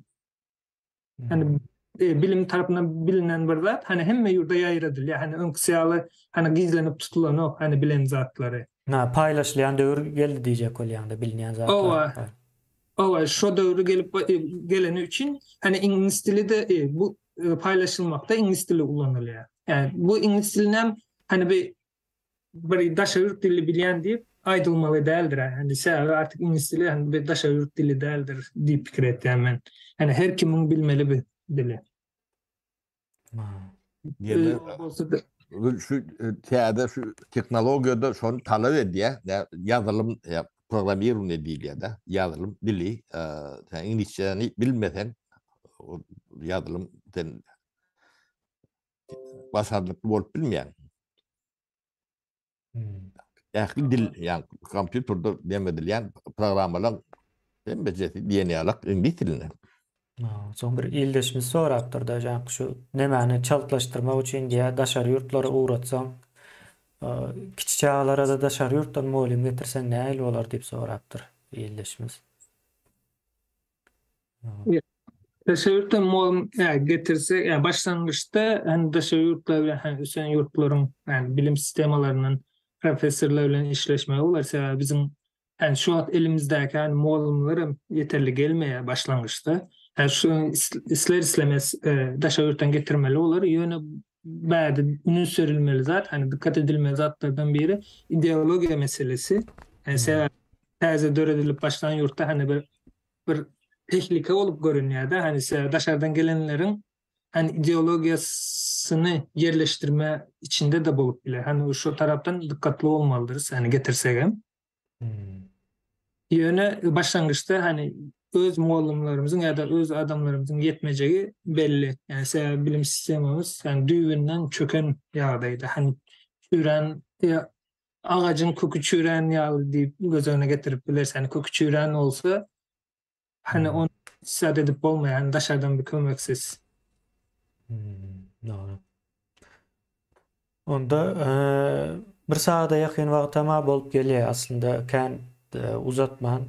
Hani e, bilim tarapyndan bilinen bir zat hani hemme ýurda ýaýradylýar. Hani öňküsi ýaly hani gizlenip tutulanok hani bilen zatlary. Ha, paýlaşylýan döwür geldi diýjek bolýaňda bilinýän zatlar. Owa. Owa, şo döwri gelip e, geleni üçin hani iňlis dili de e, bu e, paýlaşylmakda iňlis dili ulanylýar. Yani bu iňlis dilinem hani bir bir daşary ýurt dili bilýän diýip aýdylmaly däldir. Hani sebäbi artık iňlis dili hani bir daşary ýurt dili däldir diýip pikir etýän men. Hani her kimiň bilmeli bir dili. Ýene şu täze şu tehnologiýada şony talap edýär. Ýazylym. programmirowaniýe diýilýär-de, ýazylym dili. Sen iňlisçäni bilmeseň, ýazylym sen başarnykly bolup bilmeýäň. Hmm. Ähli dil, ýa kompýuterde näme edilýän programmalar hemmejesi diýen ýalak iňlis dilinde. Soň bir ildeşimiz sorapdyr-da, ýa şu nemäni çaltlaşdyrmak üçin diýä daşary ýurtlara ugratsaň, kiçi çagalara-da daşary ýurtdan mugallym getirseň nähili bolar diýip sorapdyr ildeşimiz. Daşary ýurtdan mugallym getirse, ýa başlangyçda hani daşary ýurtlar bilen hani ösen ýurtlaryň ýani bilim sistemalaryndan professorlar bilen işleşmegi bolar. Sebäbi biziň Yani şu wagt elimizdäki hani mugallymlar hem ýeterli gelmeýär başlangyçda. Yani şu isler islemez e, daşary ýurtdan getirmeli bolar. Ýöne bärde üns berilmeli zat, hani dikkat edilmeli zatlardan biri ideologiýa meselesi. Yani sebäbi täze döredilip başlan ýurtda hani bir bir tehlike bolup görünýär-de, hani sebäbi daşardan gelenleriň hani ideologiýasyny ýerleşdirme içinde de bolup biler. Hani şu tarapdan dikkatli bolmalydyrys, hani getirsegem. Hmm. Ýöne başlangyçda hani öz mugallymlarymyzyň ýa-da öz adamlarymyzyň ýetmejegi belli. Ýani sebäbi bilim sistemamyz ýani düýbünden çöken ýagdaýda. Hani çüýrän ýa agajyň köki çüýrän ýaly diýip göz öňüne getirip bileris. Hani köki çüýrän bolsa hani hmm. ony zat edip bolmaýar. Hani daşardan bir kömeksiz. Hmm, dogry. Onda bir sagada ýakyn wagtam-a bolup gelýär. Aslynda kän uzatman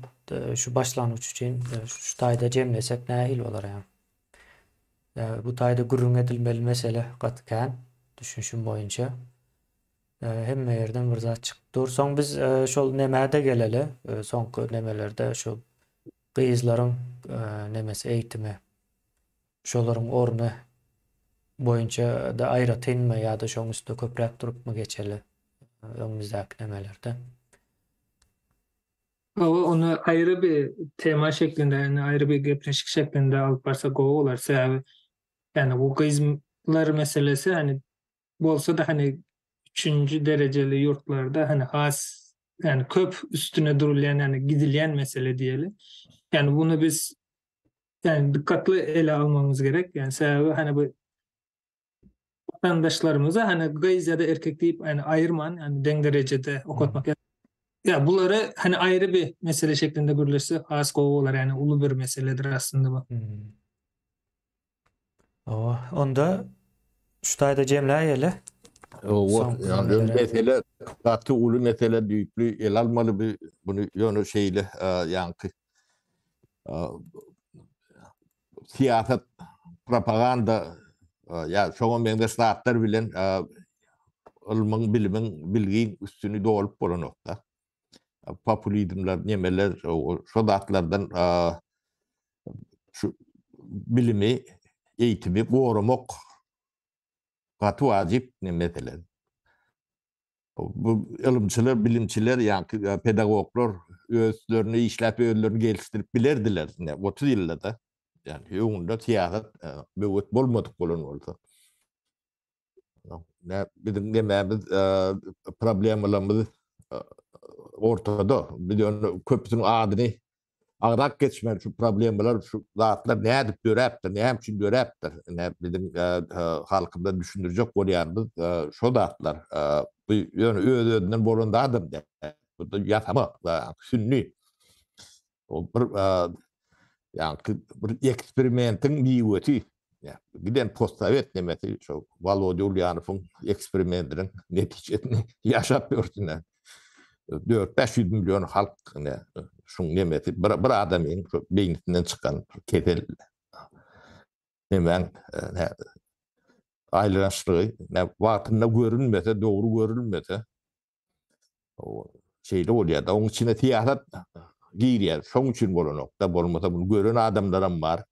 şu başlangyç üçin şu taýda jemlesek nähili bolar ýa? Bu taýda gürrüň edilmeli mesele gaty kän düşünşim boýunça. Hemme ýerden bir zat çykyp dur. Soň biz şol nämä-de geleli. Soňky nemelerde şu gyzlaryň nemesi eýitimi. Şolaryň orny boýunça-da aýratynmy ýa-da şoň üstünde köpräk durupmy geçeli öňümizdäki nemelerde? Hawa, ony aýry bir tema şeklinde, ýagny aýry bir gepleşik şeklinde alyp barsak gowy bolar. Sebäbi, ýagny bu gyzlar meselesi, ýagny bolsa-da hani üçünji derejeli ýurtlarda hani has ýagny köp üstüne durulýan, ýagny gidilýän mesele diýeli. Ýagny bunu biz yani dikkatli ele almamyz gerek. Yani sebäbi hani bu vatandaşlarymyza hani gyz ya da erkek diýip yani aýyrman yani deň derejede okatmak. Ya bulary hani aýry bir mesele şeklinde gürleşsek has gowy bolar. Yani uly bir meseledir aslynda bu. Hmm. Owa, onda şu taýda jemläýeli. Owa, ýöne mesele gaty uly mesele düýpli ele almaly bir bunu ýöne şeýle ýaňky syýasat propaganda ýa şoňa meňzeş zatlar bilen ylmyň, bilimiň, bilgiň üstüni dolup bolanokda. Populizmler, nemeler, şo zatlardan şu bilimi, eğitimi goramak gaty wajyp mesele. Bu ylymçylar, bilimçiler, ýa e, pedagoglar özlerini işläp, özlerini gelişdirip bilerdiler. Ne 30 ýylda da. Ýani öňünde syýasat e, böwet bolmadyk bolan bolsa. Ne biziň nemämiz e, problemalarymyz ortada. Biz ýöne köpüsiniň adyny agzap geçmän şu problemalar, şu zatlar nädip döräpdir, näme üçin döräpdir? Ine biziň e, e, halkymyza düşündirjek bolýanymyz e, şo zatlar. Bu ýöne öz-özünden bolan zadam däl. Bu ýasama, sünni. O bir ýa bir eksperimentiň miwesi. Giden postsowet nemesi şo Wolodýa Ulýanowyň eksperimentiniň netijesini ýaşap ýörsün. 4-500 million halk ine şuň nemesi bir, bir adamyň şu beýnisinden çykan kesel nemäň ne aýlanyşlygy ne wagtynda görünmese, dogry görülmese şeýle bolýar da, onuň içine syýasat girýär. Şoň üçin bolanok da, bolmasa bunu gören adamlaram bar.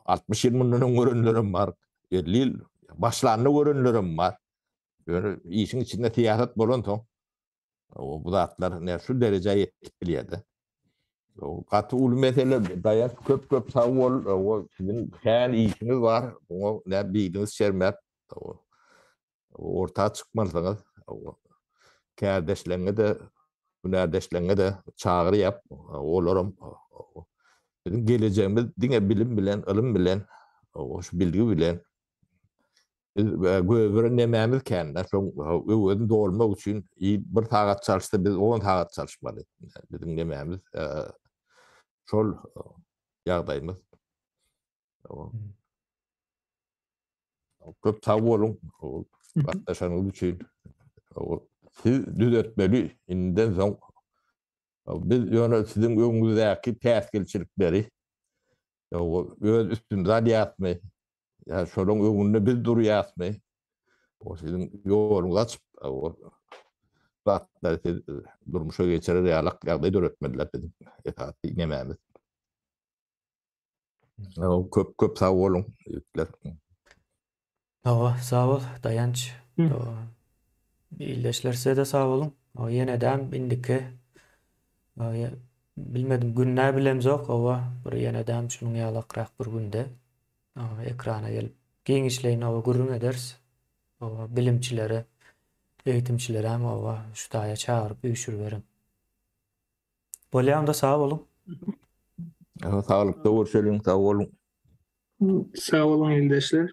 60 ýyl mundan öň görenlerem bar. 50 ýyl başlanda görenlerem bar. Ýöne işiň içinde syýasat bolansoň, bu zatlar ne şu derejä ýetip bilýär-de. Gaty uly mesele, Daýanç köp-köp sag bol. O siziň kän işiňiz bar. Muňa ne biliňiz çermäp, orta çykmalysyňyz. Kärdeşleriňe-de. Hünärdeşleriňe-de çagyry ýap, olaram biziň gelejegimiz diňe bilim bilen, ylym bilen, şu bilgi bilen biz göberen nemämiz kän-de, şoň öwezini dolmak üçin bir sagat çalyşsa biz on sagat çalyşmaly. Biziň nemämiz şol ýagdaýymyz. Köp sag boluň gatnaşanyňyz üçin. Siz düzetmeli indiden soň biz ýöne siziň öňüňizdäki päsgelçilikleri öz üstümize alýasmy ýa şolaryň öňünde biz durýasmy? O siziň ýoluňyzy açyp o zatlary siz durmuşa geçirer ýalak ýagdaý döretmeliler biziň esasy nemämiz. Köp köp sag boluň ýigitler. Hawa, sag bol, Daýanç. Ildeşler size-de sag boluň. Ýenedem indiki bilmedim günä bilemzok, hawa, bir ýenedem şunuň ýalakrak bir günde ekrana gelip giňişleýin hawa gürrüň ederis. Hawa, bilimçileri, eğitimçilerem hawa şu taýa çagyryp üýşüriberiň. Bolýa onda sag boluň. Saglykda görşeliň, sag boluň. Sag boluň ildeşler.